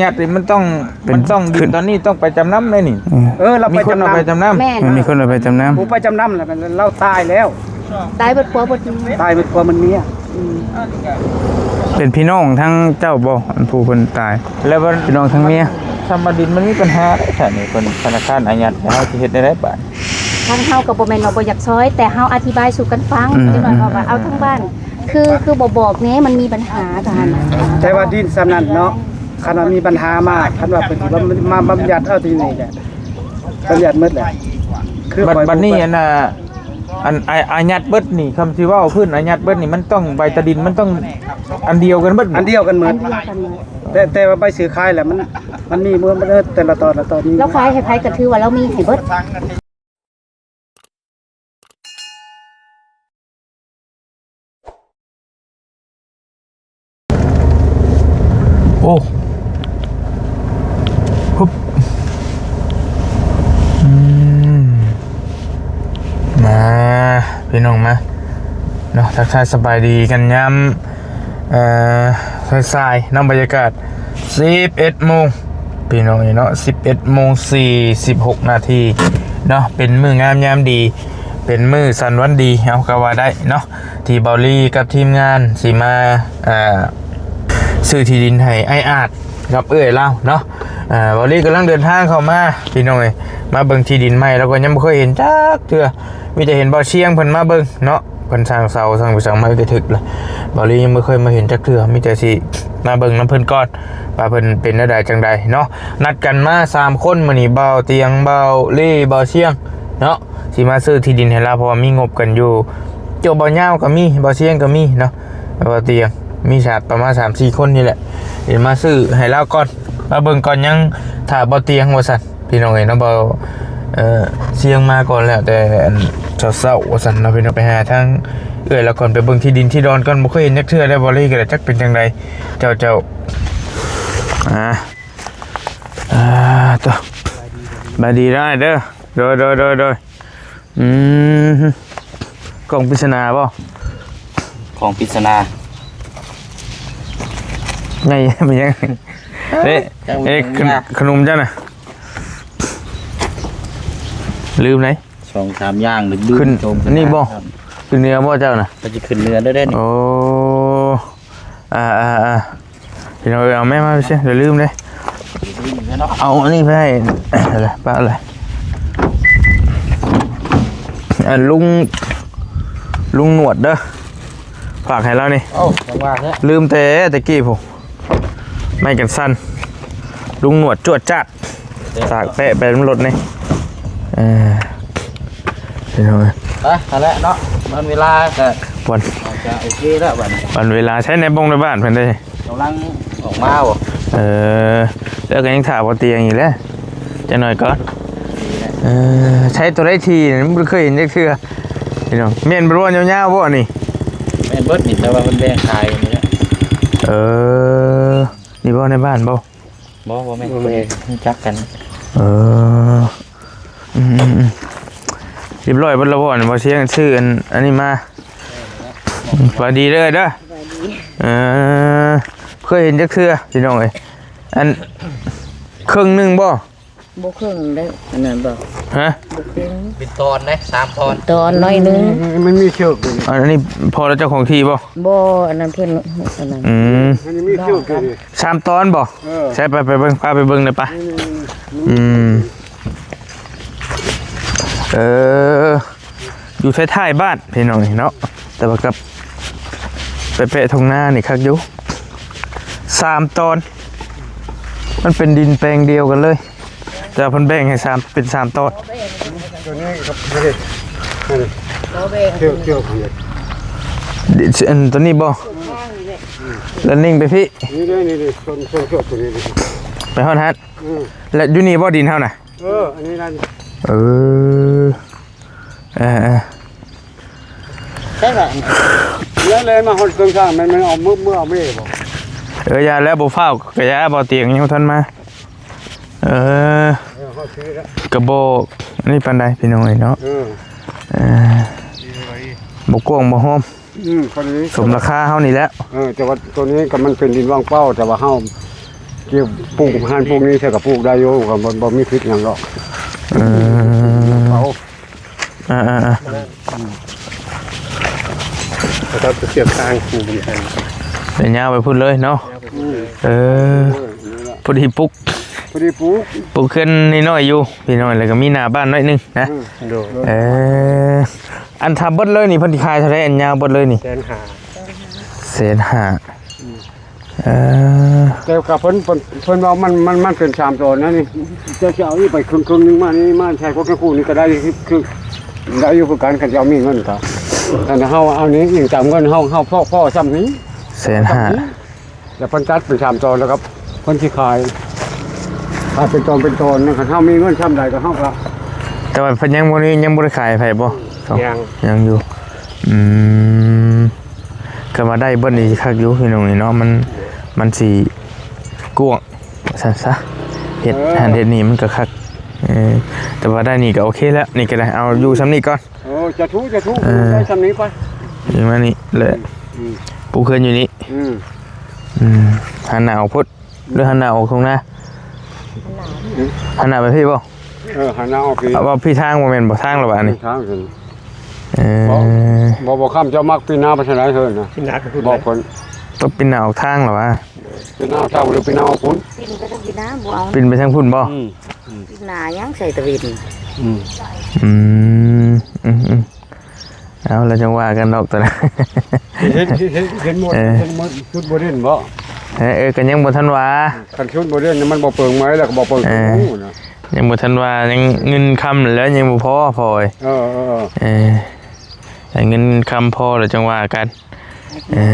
ຍາດນີ້ມັນຕ້ອງ ເປັນ ມັນຕ້ອງ ຂຶ້ນ ດິນຕອນນີ້ຕ້ອງໄປຈຳນຳເດ້ນີ້. ເອີ ເອີ ລາວໄປຈຳນຳ ມີຄົນເອົາໄປຈຳນຳ. ແມ່ນ ເອີ ມີຄົນເອົາໄປຈຳນຳ. ຜູ້ໄປຈຳນຳລະລາວຕາຍແລ້ວ ຕາຍເບິດຜົວເບິດເມຍ ຕາຍເບິດຜົວເບິດເມຍ. ອືມ ເປັນພີ່ນ້ອງທັງເຈົ້າບໍ່ ອັນຜູ້ເພິ່ນຕາຍ? ແລ້ວມັນ ພີ່ນ້ອງທັງເມຍ. ຖ້າມາດິນມັນມີບັນຫາເດ້ ຖ້ານີ້ເພິ່ນ ທະນາຄານອາຍັດ ແລ້ວເຮົາຊິເຮັດແນວໃດບາດ? ທາງເຮົາກໍບໍ່ແມ່ນວ່າບໍ່ຢາກຊ່ອຍ ແຕ່ເຮົາອະທິບາຍສູ່ກັນຟັງ. ອືມ ຈັ່ງໜ້ອຍເຮົາວ່າເອົາທາງບ້ານ ຄື ຄືບໍ່ບອກແດ່ ມັນມີບັນຫາ ເທົ່ານັ້ນນະ. ແຕ່ວ່າດິນສ່ຳນັ້ນເນາະ ຄັນວ່າມີບັນຫາມາ ຄັນວ່າເພິ່ນຊິມາ ມາບັນຍັດເອົາທີ່ນີ້ແຫຼະ ບັນຍັດໝົດແຫຼະ. ຄື ບັດ ບັດນີ້ ອັນນ່າ ອັນ ອາ ອາຍັດເບິດນີ້ ຄຳຊິເວົ້າພື້ນອາຍັດເບິດນີ້ ມັນຕ້ອງ ໃບຕາດິນມັນຕ້ອງອັນດຽວກັນເບິດ. ອັນດຽວກັນໝົດ ອັນດຽວກັນໝົດ. ແຕ່ ແຕ່ວ່າໃບຊື້ຂາຍແຫຼະ ມັນ ມັນມີໝົດ ແຕ່ລະຕອນລະຕອນນີ້ ລາວຂາຍໃຫ້ໃຜກໍຖືວ່າລາວມີໃຫ້ເບິດ. ໂອ້ ຮຶບ ອືມ ມາ ພີ່ນ້ອງມາເນາະ ທັກທາຍສະບາຍດີກັນຍາມ ເອີ ສາຍໆເນາະ ບັນຍາກາດສິບເອັດໂມງ ພີ່ນ້ອງເອີຍເນາະ ສິບເອັດໂມງສີ່ສິບຫົກນາທີເນາະ ເປັນມື້ງາມຍາມດີ ເປັນມື້ສັນວັນດີ ເຮົາກໍວ່າໄດ້ເນາະ ທີ່ເບົາລີກັບທີມງານຊິມາ ເອີ ຊື້ທີ່ດິນໃຫ້ອ້າຍອາດກັບເອື້ອຍລາວເນາະ. ເບົາລີກຳລັງເດີນທາງເຂົ້າມາ ພີ່ນ້ອງເອີຍ ມາເບິ່ງທີ່ດິນໃໝ່ ແລ້ວກໍຍັງບໍ່ເຄີຍເຫັນຈັກເທື່ອ ມີແຕ່ເຫັນເບົາຊຽງເພິ່ນມາເບິ່ງເນາະ. ເພິ່ນສ້າງເສົາສ້າງ ສ້າງໄມ້ກະຖືກແລ້ວ ເບົາລີຍັງບໍ່ເຄີຍມາເຫັນຈັກເທື່ອ ມີແຕ່ຊິມາເບິ່ງນຳເພິ່ນກ່ອນ ວ່າເພິ່ນເປັນແນວໃດຈັ່ງໃດເນາະ. ນັດກັນມາສາມຄົນມື້ນີ້ ເບົາຕຽງ ເບົາລີ ເບົາຊຽງເນາະ ຊິມາຊື້ທີ່ດິນໃຫ້ລາວ ເພາະວ່າມີງົບກັນຢູ່ ໂຈ ເບົາຍາວກໍມີ ເບົາຊຽງກໍມີເນາະ ເບົາຕຽງ ມີສາມ ປະມານສາມສີ່ຄົນນີ້ແຫຼະ ຊິມາຊື້ໃຫ້ລາວກ່ອນ ມາເບິ່ງກ່ອນ ຍັງຖ້າເບົາຕຽງວ່າຊັ້ນ. ພີ່ນ້ອງເອີຍເນາະ ເບົາ ເອີ ຊຽງມາກ່ອນແລ້ວ ແຕ່ອັນເຊົ້າໆວ່າຊັ້ນເນາະ ພີ່ນ້ອງ ໄປຫາທາງເອື້ອຍລາວກ່ອນ ໄປເບິ່ງທີ່ດິນທີ່ດອນກ່ອນ ບໍ່ເຄີຍເຫັນຈັກເທື່ອແລ້ວ ເບົາລີກໍໄດ້ ຈັກເປັນຈັ່ງໃດ ເຈົ້າ ເຈົ້າ ອ່າ ອ່າ ໂຕ ສະບາຍດີເດີອ້າຍເດີ ໂດຍ ໂດຍ ໂດຍ ໂດຍ ອືມ ກ່ອງປິດສະໜາບໍ່? ຂອງປິດສະໜາ ໃຫຍ່ ແມ່ນຫຍັງ? ເດ້ ເດ້ ຂະໜົມເຈົ້ານະ ລືມໄດ໋ ສອງສາມຢ່າງ ລືມ ຂຶ້ນ ໂຈມ ນີ້ບໍ່? ຂຶ້ນເໜືອບໍ່ເຈົ້ານະ? ກໍຊິຂຶ້ນເໜືອເດີ້ນີ້ ໂອ້ ອ່າ ອ່າ ອ່າ ພີ່ນ້ອງເອີຍ ເອົາແມ່ມາເຊຍ ຢ່າລືມເດ້ ເອົາອັນນີ້ໄປໃຫ້ ເອົາເລີຍ ປະເລີຍ ອັນລຸງ ລຸງໜວດເດີ ຝາກໃຫ້ລາວນີ້ ເອົ້າ ຈັ່ງວ່າແທ້ ລືມແຕ່ແຕ່ກີ້ພຸ້ນ ໄມ້ກັນສັ່ນ ລຸງໜວດຈວດຈາດ ສາກແປະໄປນຳລົດນີ້ ເອີ ພີ່ນ້ອງເອີຍ ໄປຫັ້ນແຫຼະເນາະ ມັນເວລາກໍ ວັນ ອາດຈະໂອເຄແລ້ວບັດນີ້ ວັນເວລາ ໃຊ້ໃນບົງໃນບ້ານເພິ່ນເດ້ ກຳລັງອອກມາບໍ່? ເອີ ແລ້ວກໍຍັງຖ້າບໍ່ຕຽງອີກແຫຼະ ຈັກໜ້ອຍກ່ອນ ເອີ ໃຊ້ໂຕໃດທີ່ ບໍ່ເຄີຍເຫັນຈັກເທື່ອ ພີ່ນ້ອງ ແມ່ນບໍ່ ຍາວໆບໍ່ນີ້? ແມ່ນເບິດນີ້ ແຕ່ວ່າເພິ່ນແບ່ງຂາຍນີ້ແຫຼະ ເອີ ນີ້ບໍ່ ໃນບ້ານບໍ່? ບໍ່ ບໍ່ແມ່ນ ບໍ່ແມ່ນ ຮູ້ຈັກກັນ ເອີ ອືມໆໆ ຮຽບຮ້ອຍເບິດແລ້ວບໍ່? ອັນບໍ່ຊຽງຊື້ອັນ ອັນນີ້ມາ ສະບາຍດີເດີ ເດີ ສະບາຍດີ ເອີ ເຄີຍເຫັນຈັກເທື່ອ ພີ່ນ້ອງເອີຍ ອັນ ເຄິ່ງໜຶ່ງບໍ່? ບໍ່ເຄິ່ງໄດ໋ ອັນນັ້ນບໍ່? ຮະ? ບໍ່ເຄິ່ງ ເປັນຕອນເດ້ ສາມຕອນ ຕອນໜ້ອຍໜຶ່ງ ມັນມີເຊືອກຢູ່ນີ້ ອັນນີ້ພໍ່ລະເຈົ້າຂອງທີ່ບໍ່? ບໍ່ ອັນນັ້ນເພິ່ນ ອັນນັ້ນ ອືມ ມັນມີເຊືອກຢູ່ນີ້ ສາມຕອນບໍ່? ເອີ ໃຊ່ ໄປ ໄປເບິ່ງ ພາໄປເບິ່ງໄດ້ປະ ນີ້ໆໆ ອືມ ເອີ ຢູ່ທ້າຍໆບ້ານພີ່ນ້ອງເນາະ ແຕ່ວ່າກັບໄປແປະທົ່ງນານີ້ຄັກຢູ່ ສາມຕອນ ມັນເປັນດິນແປງດຽວກັນເລີຍ ແຕ່ວ່າເພິ່ນແບ່ງໃຫ້ສາມ ເປັນສາມຕອນ ຕົວນີ້ຄັບ ນີ້ ນີ້ ເຊືອກ ເຊືອກ ອັນຕົວນີ້ບໍ່? ແລ້ວນິ່ງໄປພີ້ ນີ້ເດ້ ນີ້ ນີ້ ຊົນ ຊົນເຊືອກຕົວນີ້ ໄປຮອດຫັ້ນ ອືມ ແລ້ວຢູ່ນີ້ບໍ່ດິນເຮົານະ? ເອີ ອັນນີ້ນັ້ນ ເອີ ເອີ ເອີ ໃຊ່ລະ ແລ້ວເລີຍມາຮອດເຄື່ອງຊ່າງ ແມ່ນ ແມ່ນເອົາມື ມືເອົາເມບໍ່? ເອີ ຢ່າແລ້ວ ບໍ່ຟ້າວ ກະຢ່າ ບໍ່ຕຽງຍັງບໍ່ທັນມາ ເອີ ເອີ ຮອດທີ່ແລ້ວ ກະບໍ່ອັນນີ້ປານໃດ ພີ່ນ້ອງເອີຍເນາະ ເອີ ເອີ ບໍ່ກວ້າງບໍ່ຮອມ ອືມ ພໍດີ ສົມລາຄາເຮົານີ້ແຫຼະ ເອີ ແຕ່ວ່າໂຕນີ້ກໍມັນເປັນດິນວ່າງເປົ່າ ແຕ່ວ່າເຮົາ ກຽວປູກຫັ້ນປູກນີ້ ໃສ່ກະປູກໄດ້ຢູ່ ກໍບໍ່ ບໍ່ມີພິດຫຍັງດອກ. ເອີ ເອົາ ອ່າໆ ແລ້ວກໍເສຍບທາງ ໄປຍາວໄປພຸ້ນເລີຍເນາະ. ອືມ ເອີ ເອີ ນັ້ນແຫຼະ ພໍດີປຸກ ພໍດີປຸກ ປຸກເຮືອນນ້ອຍໆຢູ່ພີ່ນ້ອງ ແລ້ວກໍມີໜ້າບ້ານໜ້ອຍໜຶ່ງນະ. ອືມ ໂດຍ ເອີ ອັນຖ້າເບິດເລີຍນີ້ ເພິ່ນຊິຂາຍເທົ່າໃດ? ອັນຍາວເບິດເລີຍນີ້ ແສນຫ້າ ແສນຫ້າ. ອືມ ເອີ ແຕ່ກໍເພິ່ນ ເພິ່ນ ເພິ່ນວ່າມັນ ມັນ ມັນເປັນສາມຕອນນະນີ້ ເຈົ້າຊິເອົານີ້ໄປເຄິ່ງໆໜຶ່ງມານີ້ ມາໃສ່ພວກຕະກູນີ້ກໍໄດ້ ຄື ຄື ໄດ້ຢູ່ຄືກັນ ຄັນເຈົ້າມີເງິນກໍ ຄັນເຮົາເອົານີ້ອີງຕາມເງິນເຮົາ ເຮົາພໍ ພໍຊ່ຳນີ້ ແສນຫ້າ ຊ່ຳນີ້ ແລ້ວເພິ່ນຕັດເປັນສາມຕອນ ແລ້ວກໍເພິ່ນຊິຂາຍ ຂາຍເປັນຕອນເປັນຕອນນະ ຄັນເຮົາມີເງິນຊ່ຳໃດກໍເຮົາກໍ. ແຕ່ວ່າເພິ່ນຍັງບໍ່ໄດ້ ຍັງບໍ່ໄດ້ຂາຍໃຜບໍ່? ຍັງ ຍັງຢູ່. ອືມ ກໍວ່າໄດ້ເບິດນີ້ຊິຄັກຢູ່ພີ່ນ້ອງນີ້ເນາະ ມັນ ມັນຊິກວ້າງວ່າຊັ້ນຊະ ເຮັດ ເອີ ຫັ້ນເຮັດນີ້ມັນກໍຄັກ. ເອີ ແຕ່ວ່າໄດ້ນີ້ກໍໂອເຄແລ້ວ ນີ້ກໍໄດ້ ເອົາຢູ່ຊ່ຳນີ້ກ່ອນ. ໂອ້ ສາທຸ ສາທຸ ເອີ ໄດ້ຊ່ຳນີ້ໄປ ຢູ່ມານີ້ແຫຼະ. ອືມ ປູກເຮືອນຢູ່ນີ້. ອືມ ອືມ ຫັນໜ້າອອກພຸ້ນ ຫຼືຫັນໜ້າອອກທົ່ງນາ? ອືມ ຫັນໜ້າໄປພີ້ບໍ່? ເອີ ຫັນໜ້າອອກພີ້ ເອົາວ່າພີ້ທາງບໍ່ແມ່ນບໍ່? ທາງລະວ່າອັນນີ້ ທາງຂຶ້ນ. ເອີ ບໍ່ ບໍ່ ບໍ່ຄຳເຈົ້າມັກປີນໜ້າໄປທາງໃດເຮີ້ນນະ? ປີນໜ້າໄປພຸ້ນ ບອກເພິ່ນ ຕ້ອງປີນໜ້າອອກທາງລະວ່າ? ປີນໜ້າທາງ ຫຼືປີນໜ້າອອກພຸ້ນ? ປີນໄປທາງປີນໜ້າ ບໍ່ເອົາ ປີນໄປທາງພຸ້ນບໍ່? ອືມ ອືມ ປີນໜ້າຍັງໃສ່ຕະເວັນ. ອືມ ອືມ ອືມ ເອົາ ແລ້ວຈັ່ງວ່າກັນດອກຕອນນັ້ນ ເຫັນ ເຫັນ ເຫັນໝົດ ເອີ ເຫັນໝົດ ຊຸດບໍ່ເດັ່ນບໍ່? ເອີ ເອີ ກໍຍັງບໍ່ທັນວ່າ ຄັນຊຸດບໍ່ເດັ່ນມັນບໍ່ເປີງໄມ້ ແລ້ວກໍບໍ່ເປີງ ເອີ ຫູນະ ຍັງບໍ່ທັນວ່າ ຍັງເງິນຄຳແລ້ວຍັງບໍ່ພໍ ພໍ່ເອີຍ. ເອີ ເອີ ເອີ ໃຫ້ເງິນຄຳພໍແລ້ວຈັ່ງວ່າກັນ. ເອີ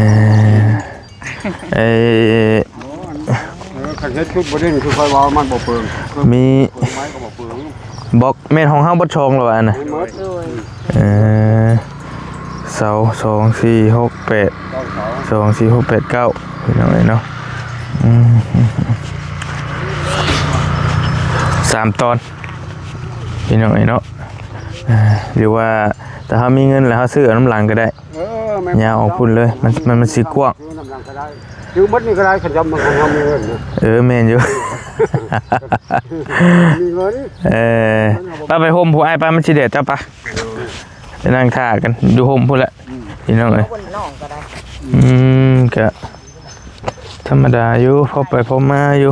ເອີ ເອີ ຄັນເຮັດຊຸດບໍ່ເດັ່ນຄືຂ້ອຍເວົ້າມັນບໍ່ເປີງ ມີ ເປີງໄມ້ກໍບໍ່ເປີງ. ບລັອກແມ່ນຂອງເຮົາເບິດຊ່ອງແລ້ວວ່າອັນນະ? ແມ່ນເບິດ. ໂດຍ ເອີ ເສົາ ສອງ ສີ່ ຫົກ ແປດ ເກົ້າເສົາ ສອງ ສີ່ ຫົກ ແປດ ເກົ້າ ພີ່ນ້ອງເອີຍເນາະ. ອືມ ສາມຕອນ ພີ່ນ້ອງເອີຍເນາະ. ເອີ ຫຼືວ່າຖ້າເຮົາມີເງິນແລ້ວເຮົາຊື້ເອົານຳຫຼັງກໍໄດ້. ເອີ ແມ່ນ ຍາວອອກພຸ້ນເລີຍ ມັນ ມັນ ມັນຊິກວ້າງ. ຊື້ນຳຫຼັງກໍໄດ້ ຊື້ໝົດນີ້ກໍໄດ້ ຄັນຈຳ ຄັນເຮົາມີເງິນນະ. ເອີ ແມ່ນຢູ່ ມີເງິນ. ເອີ ໄປ ໄປຮົ່ມຜູ້ອ້າຍ ໄປ ມັນຊິແດດ ເຈົ້າໄປ ໄປນັ່ງຖ້າກັນຢູ່ຮົ່ມພຸ້ນແຫຼະ. ອືມ ພີ່ນ້ອງເອີຍ ເອົາບົນນອກກໍໄດ້. ອືມ ກະທຳມະດາຢູ່ ພໍໄປພໍມາຢູ່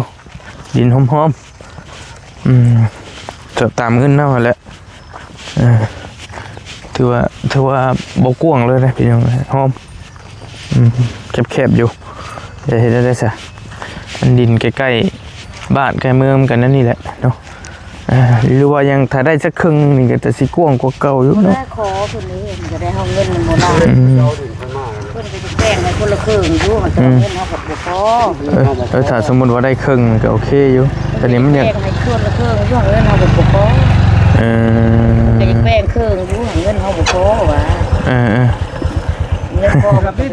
ດິນຫອມໆ. ອືມ ກໍຕາມເງິນເຮົາຫັ້ນແຫຼະ. ເອີ ຖືວ່າ ຖືວ່າບໍ່ກວ້າງເລີຍນະພີ່ນ້ອງ ຫອມ. ອືມ ແຄບໆຢູ່ ຈະເຮັດແນວໃດຊະ ມັນດິນໃກ້ໆບ້ານໃກ້ເມືອງກັນນັ້ນນີ້ແຫຼະເນາະ. ເອີ ຫຼືວ່າຍັງຖ້າໄດ້ຈັກເຄິ່ງໜຶ່ງນີ້ກໍຈະຊິກວ້າງກວ່າເກົ່າຢູ່ເນາະ. ບໍ່ໄດ້ຂໍເພິ່ນນີ້ ເພິ່ນກໍໄດ້ເອົາເງິນນຳບໍ່ຫຼາຍ. ອືມ ເພິ່ນກໍຈະແບ່ງໃຫ້ຄົນລະເຄິ່ງຢູ່ ມັນກໍ ອືມ ເງິນເຮົາກໍບໍ່ພໍ. ເອີ ເອີ ຖ້າສົມມຸດວ່າໄດ້ເຄິ່ງກໍໂອເຄຢູ່ ແຕ່ນີ້ມັນຢາກ ແບ່ງໃຫ້ຄົນລະເຄິ່ງຢູ່ ເງິນເຮົາກໍບໍ່ພໍ. ເອີ ກໍຢາກແບ່ງເຄິ່ງຢູ່ ເງິນເຮົາບໍ່ພໍວ່າ. ເອີ ເອີ ເງິນພໍ ເພິ່ນ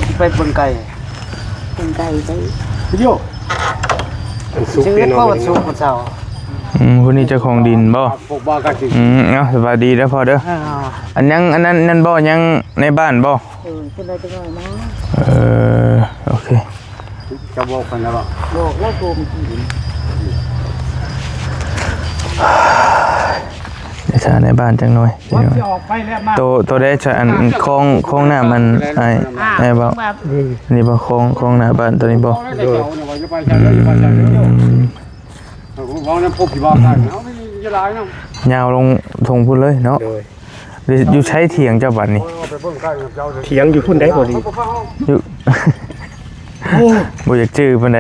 ຊິໄປເບິ່ງໄກ່ ເບິ່ງໄກ່ໄດ້. ວິດີໂອ ວັນສຸກ ເຈົ້າ ເນາະ ວັນສຸກ ວັນເສົາ. ອືມ ຜູ້ນີ້ເຈົ້າຂອງດິນບໍ່? ອືມ ເອົາ ສະບາຍດີເດີພໍ່ເດີ. ອ່າ ອັນຍັງ ອັນນັ້ນ ນັ້ນບໍ່ ຍັງໃນບ້ານບໍ່? ເອີ ເພິ່ນວ່າຈະມາ. ເອີ ໂອເຄ ຈະບອກເພິ່ນແລ້ວບໍ່? ບອກແລ້ວ ໂທມາ. ເດ ຖ້າໃນບ້ານຈັກໜ່ອຍ ກ່ອນຊິອອກໄປແລ້ວມາ. ໂຕ ໂຕໃດຊະ ອັນ ຄອງ ຄອງນ້ຳ ອັນ ອ້າຍ ອ້າຍເວົ້າ ນີ້ບໍ່? ຄອງ ຄອງໜ້າບ້ານໂຕນີ້ບໍ່? ໂດຍ ອືມ ເວົ້ານຳພວກທີ່ວ່າກັນ ເອົາ ຢ່າຫຼາຍນຳ ຍາວລົງທົ່ງພຸ້ນເລີຍເນາະ. ໂດຍ ຢູ່ໃສຖຽງເຈົ້າບັດນີ້? ຖຽງຢູ່ພຸ້ນໃດ໋ ບໍ່ດີ ຢູ່ ໂອ້ ບໍ່ຢາກຈື່ປານໃດ.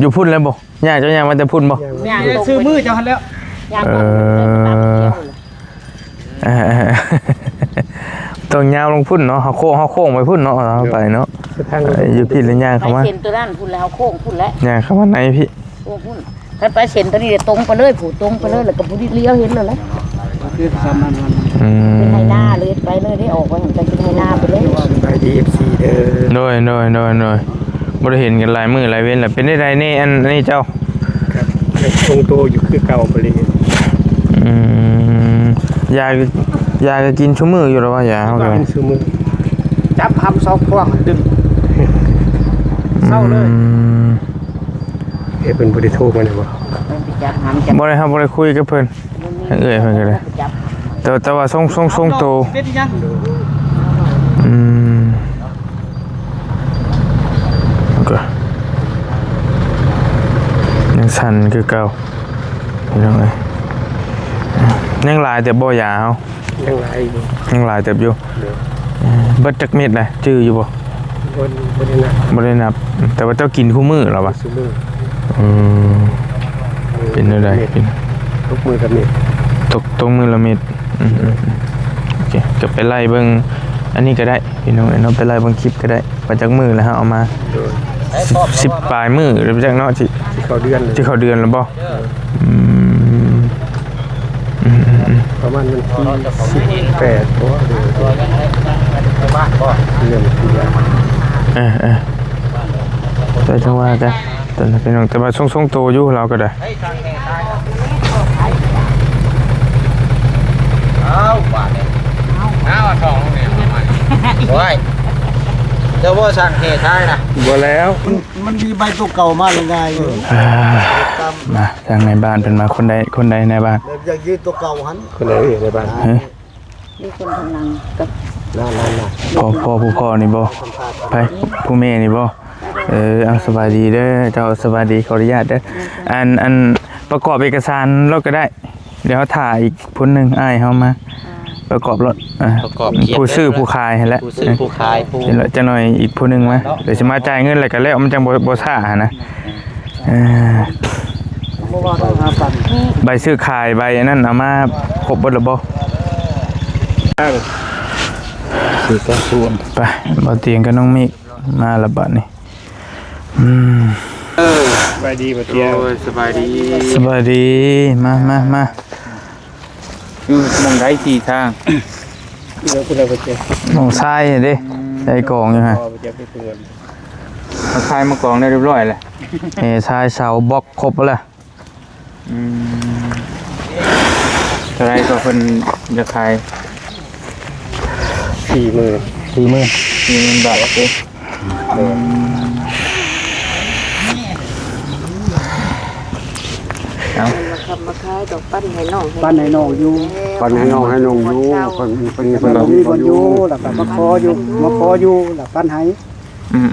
ຢູ່ພຸ້ນແລ້ວບໍ່? ຍ່າງ ເຈົ້າຍ່າງມາແຕ່ພຸ້ນບໍ່? ຍ່າງຊື່ມືເຈົ້າຫັ້ນແລ້ວ. ເອີ ເອີ ເອີ ຕ້ອງຍາວລົງພຸ້ນເນາະ ເຮົາໂຄ້ງ ເຮົາໂຄ້ງໄປພຸ້ນເນາະ ເຮົາໄປເນາະ. ຢູ່ພີ້ແລ້ວຍ່າງເຂົ້າມາ ເສັ້ນໂຕນັ້ນພຸ້ນແລ້ວ ເຮົາໂຄ້ງພຸ້ນແຫຼະ ຍ່າງເຂົ້າມາໃນພີ້. ໂອ້ ພຸ້ນ ຄັນໄປເສັ້ນໂຕນີ້ຕົງໄປເລີຍ ຜູ້ຕົງໄປເລີຍ ແລ້ວກໍຜູ້ດຽວເຫັນແລ້ວແຫຼະ. ອືມ ເປັນໄຮ່ນາເລີຍ ໄປເລີຍ ໄດ້ອອກໄປ ເປັນໄຮ່ນາໄປເລີຍ. ສະບາຍດີ ເອັຟຊີ ເດີ. ໂດຍ ໂດຍ ໂດຍ ໂດຍ ບໍ່ໄດ້ເຫັນກັນຫຼາຍມື້ຫຼາຍເວັນແລ້ວ. ເປັນໃດແດ່ແດ່ ອັນນີ້ເຈົ້າ? ກໍຄົງໂຕຢູ່ຄືເກົ່າບໍລິ? ອືມ ຢາ ຢາກໍກິນຊຸມື້ຢູ່ແລ້ວວ່າ ຢາເຮົາກໍກິນຊຸມື້ ຈັບຫຳສອງພວງດຶງ. ອື ເອົາເລີຍ ອືມ ເອີ ເພິ່ນບໍ່ໄດ້ໂທມານີ້ບໍ່? ບໍ່ໄດ້ ເຮົາບໍ່ໄດ້ຄຸຍກັບເພິ່ນ ເອື້ອຍເພິ່ນກໍໄດ້ ແຕ່ ແຕ່ວ່າຊົງ ຊົງ ຊົງໂຕ ອືມ ກໍຍັງສັ່ນຄືເກົ່າ ພີ່ນ້ອງເອີຍ ຍັງຫຼາຍແຕ່ບໍ່ຢາເຮົາ ຍັງຫຼາຍຢູ່ ຍັງຫຼາຍເຕີບຢູ່ ໂດຍ ເອີ ເບິດຈັກເມັດນະ ຈື່ຢູ່ບໍ່? ບໍ່ ບໍ່ໄດ້ນັບ ບໍ່ໄດ້ນັບ ແຕ່ວ່າເຈົ້າກິນຄູ່ມື້ລະວະ? ຊຸມື້ ອືມ ເປັນແນວໃດ? ເມັດ ກິນ ຕົກມື້ລະເມັດ ຕົກ ຕົກມື້ລະເມັດ ອືມ ອືມ ອືມ ໂອເຄ ກໍໄປໄລ່ເບິ່ງອັນນີ້ກໍໄດ້ ພີ່ນ້ອງເອີຍເນາະ ໄປໄລ່ເບິ່ງຄລິບກໍໄດ້ ວ່າຈັກມື້ແລ້ວເຮົາເອົາມາ ໂດຍ ສິບ ສິບປາຍມື້ແລ້ວຈັກເນາະ ຊິ ຊິເຂົ້າເດືອນ ຊິເຂົ້າເດືອນແລ້ວບໍ່? ອືມ ອືມ ອືມ ອືມ ປະມານວັນທີສິບແປດບໍ່ ເດືອນ ເດືອນ ເດືອນ ເອີ ເອີ ແຕ່ຈັ່ງວ່າກັນ ຕອນນັ້ນພີ່ນ້ອງ ແຕ່ວ່າຊົງໆໂຕຢູ່ລາວກໍໄດ້ ເອົາບາດນີ້ ເອົາທອງນີ້ ໂອ້ຍ ເຈົ້າບໍ່ສັ່ງເຫທາຍນະ ບໍ່ແລ້ວ ມັນມີໃບຕົວເກົ່າມາລະງ່າຍຢູ່ ອ່າ ມາ ທາງນາຍບ້ານເພິ່ນມາ ຄົນໃດ ຄົນໃດນາຍບ້ານ? ແບບຢາກຢືມຕົວເກົ່າຫັ້ນ ຄົນໃດເອີຍນາຍບ້ານ? ຮະ? ມີຄົນທາງຫຼັງກັບ ນັ້ນໆໆ ພໍ່ ພໍ່ ຜູ້ພໍ່ນີ້ບໍ່? ໃຜ? ຜູ້ແມ່ນີ້ບໍ່? ເອີ ເອົາ ສະບາຍດີເດີ ເຈົ້າ ສະບາຍດີ ຂໍອະນຸຍາດເດີ ອັນ ອັນ ປະກອບເອກະສານໂລດກໍໄດ້ ດຽວເຮົາຖ້າອີກຜູ້ໜຶ່ງ ອ້າຍເຮົາມາ ອ່າ ປະກອບໂລດ ອ່າ ປະກອບ ຜູ້ຊື້ຜູ້ຂາຍຫັ້ນແຫຼະ ຜູ້ຊື້ຜູ້ຂາຍ ຜູ້ ຈັກໜ່ອຍອີກຜູ້ໜຶ່ງມາ ດຽວຊິມາຈ່າຍເງິນແລ້ວກໍແລ້ວ ມັນຈັ່ງບໍ່ ບໍ່ຊ້າຫັ້ນນະ ເອີ ໃບຊື້ຂາຍ ໃບອັນນັ້ນເອົາມາຄົບເບິດແລ້ວບໍ່? ໄປ ບ່າວຕຽງກັບນ້ອງເມກມາລະບາດນີ້ ອືມ ເອີ ສະບາຍດີ ບ່າວຕຽງ ໂອ້ຍ ສະບາຍດີ ສະບາຍດີ ມາ ມາ ມາ ຢູ່ໝ່ອງໃດທີ່ທາງ? ໝ່ອງຊາຍເດ້ ອືມ ຊາຍກອງຢູ່ຫັ້ນ ເອົາຊາຍມາກອງໄດ້ຮຽບຮ້ອຍແລ້ວ ເອີ ຊາຍເສົາບລັອກຄົບແລ້ວ ອືມ ເທົ່າໃດກໍເພິ່ນຢາກຂາຍ? ສີ່ໝື່ນ ສີ່ໝື່ນ ສີ່ໝື່ນບາດເດ້ ອືມ ເອົາ ມາຄ້ຳມາຂາຍດອກ ປັນໃຫ້ນ້ອງ ປັນໃຫ້ນ້ອງຢູ່ ປັນໃຫ້ນ້ອງໃຫ້ນ້ອງຢູ່ ເພິ່ນ ເພິ່ນ ເພິ່ນບໍ່ມີບ່ອນຢູ່ ແລ້ວກໍມາຂໍຢູ່ ມາຂໍຢູ່ ແລ້ວປັນໃຫ້ ອືມໆໆໆ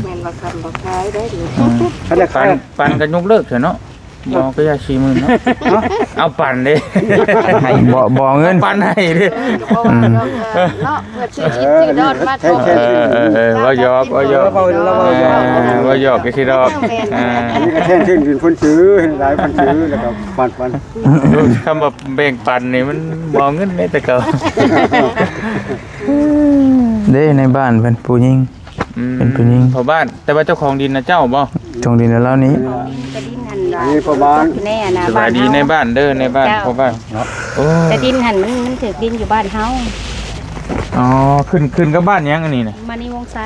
ໆ ແມ່ນວ່າຄ້ຳວ່າຂາຍໄດ້ນີ້ ອືມ ຄັນຢາກຂາຍ ປັນ ປັນກໍຍົກເລີກເຖາະເນາະ ບໍ່ກໍຢ່າ ສີ່ໝື່ນເນາະ ເອົາປັນເດ້ ບໍ່ ບໍ່ເອົາເງິນ ປັນໃຫ້ເດ້ ເອີ ກໍບໍ່ວ່າດອກ ເນາະ ເພື່ອຊື້ກິນຊື້ດອນມາ ເອີ ເອີ ເອີ ເວົ້າຫຍອກ ເວົ້າຫຍອກ ເວົ້າ ເວົ້າຫຍອກ ເອີ ເວົ້າຫຍອກກໍຊິດອກ ເອີ ອັນນີ້ກໍແທນເຊິ່ງເປັນຄົນຊື້ ເຫັນຫຼາຍຄົນຊື້ ແລ້ວກໍປັນ ປັນ ຄຳວ່າແບ່ງປັນນີ້ມັນບໍ່ເອົາເງິນແມ້ແຕ່ເກົ່າ ເດ້ ໃນບ້ານເພິ່ນຜູ້ຍິງ ອືມ ເປັນຜູ້ຍິງ ພໍ່ບ້ານ ແຕ່ວ່າເຈົ້າຂອງດິນນະເຈົ້າບໍ່? ຂອງດິນລາວນີ້ ເຈົ້າຂອງດິນກໍດິນຫັ້ນ ອັນນີ້ພໍ່ບ້ານ ແນ່ນະ ສະບາຍດີ ບ້ານເຮົາ ໃນບ້ານເດີ ໃນບ້ານ ເຈົ້າ ພໍ່ບ້ານ ໂອ້ ແຕ່ດິນຫັ້ນມັນ ມັນຖືກດິນຢູ່ບ້ານເຮົາ ອໍ ຂຶ້ນ ຂຶ້ນກັບບ້ານຫຍັງອັນນີ້ນະ? ມະນີວົງໄຊ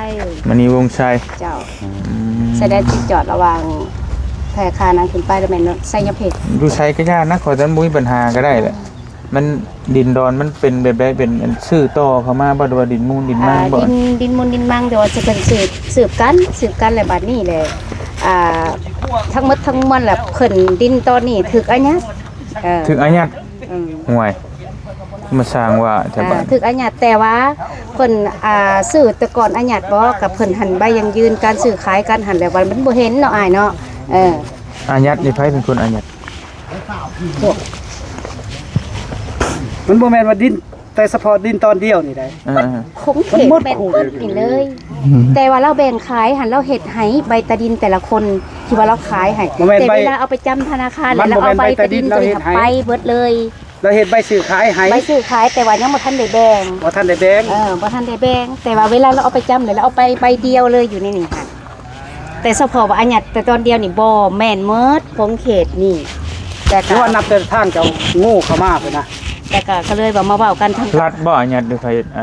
ມະນີວົງໄຊ ເຈົ້າ ອືມ ຊາຍແດນຕິດຈອດລະຫວ່າງ ແພກຂານນັ້ນຂຶ້ນໄປ ລະແມ່ນໄຊຍະເພັດ ຢູ່ໃສກໍຢ່ານະ ຂໍແຕ່ມັນບໍ່ມີບັນຫາກໍໄດ້ແຫຼະ ມັນ ດິນດອນມັນເປັນແບບໃດ? ເປັນອັນ ຊື້ຕໍ່ເຂົ້າມາບໍ່ ຫຼືວ່າດິນມູນດິນມັງບໍ່? ອ່າ ດິນ ດິນມູນດິນມັງ ແຕ່ວ່າຊິເປັນສືບ ສືບກັນ ສືບກັນ ແລ້ວບາດນີ້ແຫຼະ ອ່າ ທັງໝົດທັງມວນແຫຼະ ເພິ່ນ ດິນຕອນນີ້ຖືກອາຍັດ ເອີ ຖືກອາຍັດ ອືມ ຫ່ວຍ ມາສ້າງວ່າແທ້ ອ່າ ບາດ ຖືກອາຍັດ ແຕ່ວ່າເພິ່ນ ອ່າ ຊື້ແຕ່ກ່ອນອາຍັດບໍ່ ກັບເພິ່ນຫັ້ນໃບຢັ້ງຢືນການຊື້ຂາຍກັນຫັ້ນ ແລ້ວວ່າມັນບໍ່ເຫັນເນາະ ອ້າຍເນາະ ເອີ ອາຍັດນີ້ໃຜເປັນຄົນອາຍັດ? ມັນບໍ່ແມ່ນວ່າດິນແຕ່ສະເພາະດິນຕອນດຽວນີ້ໃດ໋ ເອີ ຂົງເຂດແມ່ນໝົດນີ້ເລີຍ ອືມ ແຕ່ວ່າລາວແບ່ງຂາຍຫັ້ນ ລາວເຮັດໃຫ້ໃບຕາດິນແຕ່ລະຄົນທີ່ວ່າລາວຂາຍໃຫ້ ແຕ່ເວລາເອົາໄປຈຳທະນາຄານ ແລ້ວເອົາໃບຕາດິນຕົວນີ້ໄປເບິດເລີຍ ລາວເຮັດໃບຊື້ຂາຍໃຫ້ ໃບຊື້ຂາຍ ແຕ່ວ່າຍັງບໍ່ທັນໄດ້ແບ່ງ ບໍ່ທັນໄດ້ແບ່ງ ເອີ ບໍ່ທັນໄດ້ແບ່ງ ແຕ່ວ່າເວລາລາວເອົາໄປຈຳ ແລ້ວເອົາໄປໃບດຽວເລີຍຢູ່ໃນນີ້ຫັ້ນ ແຕ່ສະເພາະວ່າອາຍັດແຕ່ຕອນດຽວນີ້ບໍ່ແມ່ນໝົດຂົງເຂດນີ້ ແຕ່ກໍ ຄືວ່ານັບແຕ່ທາງເຈົ້າໂງ່ເຂົ້າມາພຸ້ນນະ ແຕ່ກໍ ກໍເລີຍວ່າມາເວົ້າກັນທາງ ລັດບໍ່ ອາຍັດ ຫຼືໃຜເຮັດ ອາ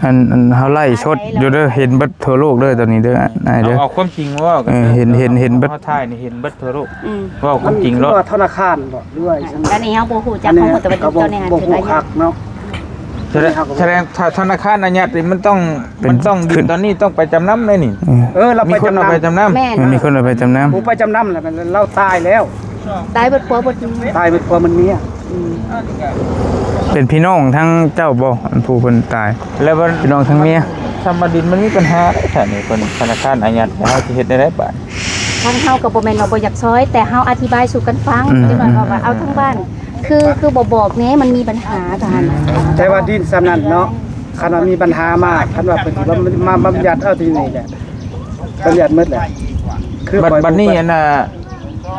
ອັນ ອັນ ອັນເຮົາໄລຟ໌ສົດຢູ່ເດີ ເຫັນເບິດທົ່ວໂລກເດີຕອນນີ້ເດີ ອ້າຍເດີ ເອົາ ເອົາຄວາມຈິງມາເວົ້າກັນ ເອີ ເຫັນ ເຫັນ ເຫັນເບິດ ເຮົາຖ່າຍນີ້ເຫັນເບິດທົ່ວໂລກ ອືມ ເວົ້າຄວາມຈິງໂລດ ຄືວ່າທະນາຄານບໍ່ ຫຼືວ່າ ອັນນີ້ເຮົາບໍ່ຮູ້ຈັກ ເຮົາຮູ້ແຕ່ວ່າຕອນນີ້ ບໍ່ຮູ້ຄັກເນາະ ສະແດງ ສະແດງ ຖ້າທະນາຄານອາຍັດນີ້ ມັນຕ້ອງ ເປັນ ມັນຕ້ອງ ຂຶ້ນ ຕອນນີ້ຕ້ອງໄປຈຳນຳໄດ້ນີ້. ເອີ ເອີ ລາວໄປຈຳນຳ. ມີຄົນເອົາໄປຈຳນຳ. ແມ່ນ ເອີ ມີຄົນເອົາໄປຈຳນຳ. ຜູ້ໄປຈຳນຳລະ ລາວຕາຍແລ້ວ. ຕາຍເບິດຜົວເບິດເມຍ. ຕາຍເບິດຜົວເບິດເມຍ. ອືມ ເປັນພີ່ນ້ອງທັງເຈົ້າບໍ່ ອັນຜູ້ເພິ່ນຕາຍ? ແລ້ວມັນ ພີ່ນ້ອງທັງເມຍ. ສຳມາດິນມັນມີບັນຫາເດ້ ຖ້ານີ້ເພິ່ນ ທະນາຄານອາຍັດ ເຮົາຊິເຮັດແນວໃດບາດ? ທາງເຮົາກໍບໍ່ແມ່ນວ່າບໍ່ຢາກຊ່ອຍ ແຕ່ເຮົາອະທິບາຍສູ່ກັນຟັງ. ອືມ ຈັກໜ້ອຍເຮົາວ່າ ເອົາທາງບ້ານ ຄື ຄືບໍ່ບອກແດ່ ມັນມີບັນຫາກັນ. ແຕ່ວ່າດິນສ່ຳນັ້ນເນາະ ຄັນວ່າມີບັນຫາມາ ຄັນວ່າເພິ່ນຊິມາ ມາບັນຍັດເອົາທີ່ນີ້ແຫຼະ ບັນຍັດໝົດແຫຼະ. ຄື ບັດ ບັດນີ້ ອັນນ່າ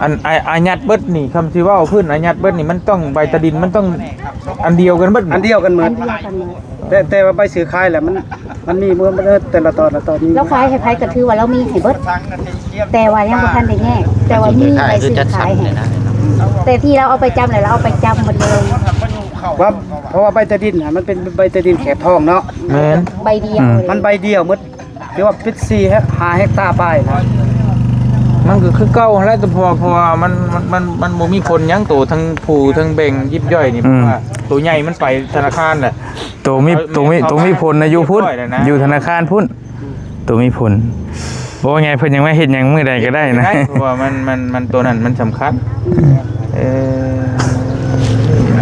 ອັນ ອາ ອາຍັດເບິດນີ້ ຄຳຊິເວົ້າພື້ນອາຍັດເບິດນີ້ ມັນຕ້ອງ ໃບຕາດິນມັນຕ້ອງອັນດຽວກັນເບິດ. ອັນດຽວກັນໝົດ. ອັນດຽວກັນໝົດ. ແຕ່ ແຕ່ວ່າໃບຊື້ຂາຍແຫຼະ ມັນ ມັນມີໝົດ ແຕ່ລະຕອນລະຕອນນີ້. ລາວຂາຍໃຫ້ໃຜກໍຖືວ່າລາວມີໃຫ້ເບິດ ແຕ່ວ່າຍັງບໍ່ທັນໄດ້ແຍກ ແຕ່ວ່າມີໃບຊື້ຂາຍໃຫ້. ແຕ່ທີ່ລາວເອົາໄປຈຳແຫຼະ ລາວເອົາໄປຈຳໝົດເລີຍ. ວ່າ ເພາະວ່າໃບຕາດິນຫັ້ນ ມັນເປັນໃບຕາດິນແຂບທອງເນາະ. ແມ່ນ ໃບດຽວ. ອືມ ມັນໃບດຽວໝົດ. ຖືວ່າເປັນສີ່ ຫ້າເຮັກຕາປາຍນະ. ມັນກໍຄືເກົ່າຫັ້ນແຫຼະ ແຕ່ເພາະ ເພາະວ່າມັນ ມັນ ມັນ ມັນບໍ່ມີຜົນຫຍັງ ໂຕທັງຜູ້ທັງແບ່ງຢິບຍ່ອຍນີ້. ອືມ ເພາະວ່າໂຕໃຫຍ່ມັນໄປທະນາຄານແຫຼະ. ໂຕມີ ໂຕມີ ໂຕມີຜົນນະ ຢູ່ພຸ້ນ ຢູ່ທະນາຄານພຸ້ນ ໂຕມີຜົນ. ບໍ່ວ່າໄງ ເພິ່ນຍັງມາເຮັດຫຍັງມື້ໃດກໍໄດ້ນະ. ເພາະວ່າມັນ ມັນ ມັນ ໂຕນັ້ນມັນສຳຄັນ. ເອີ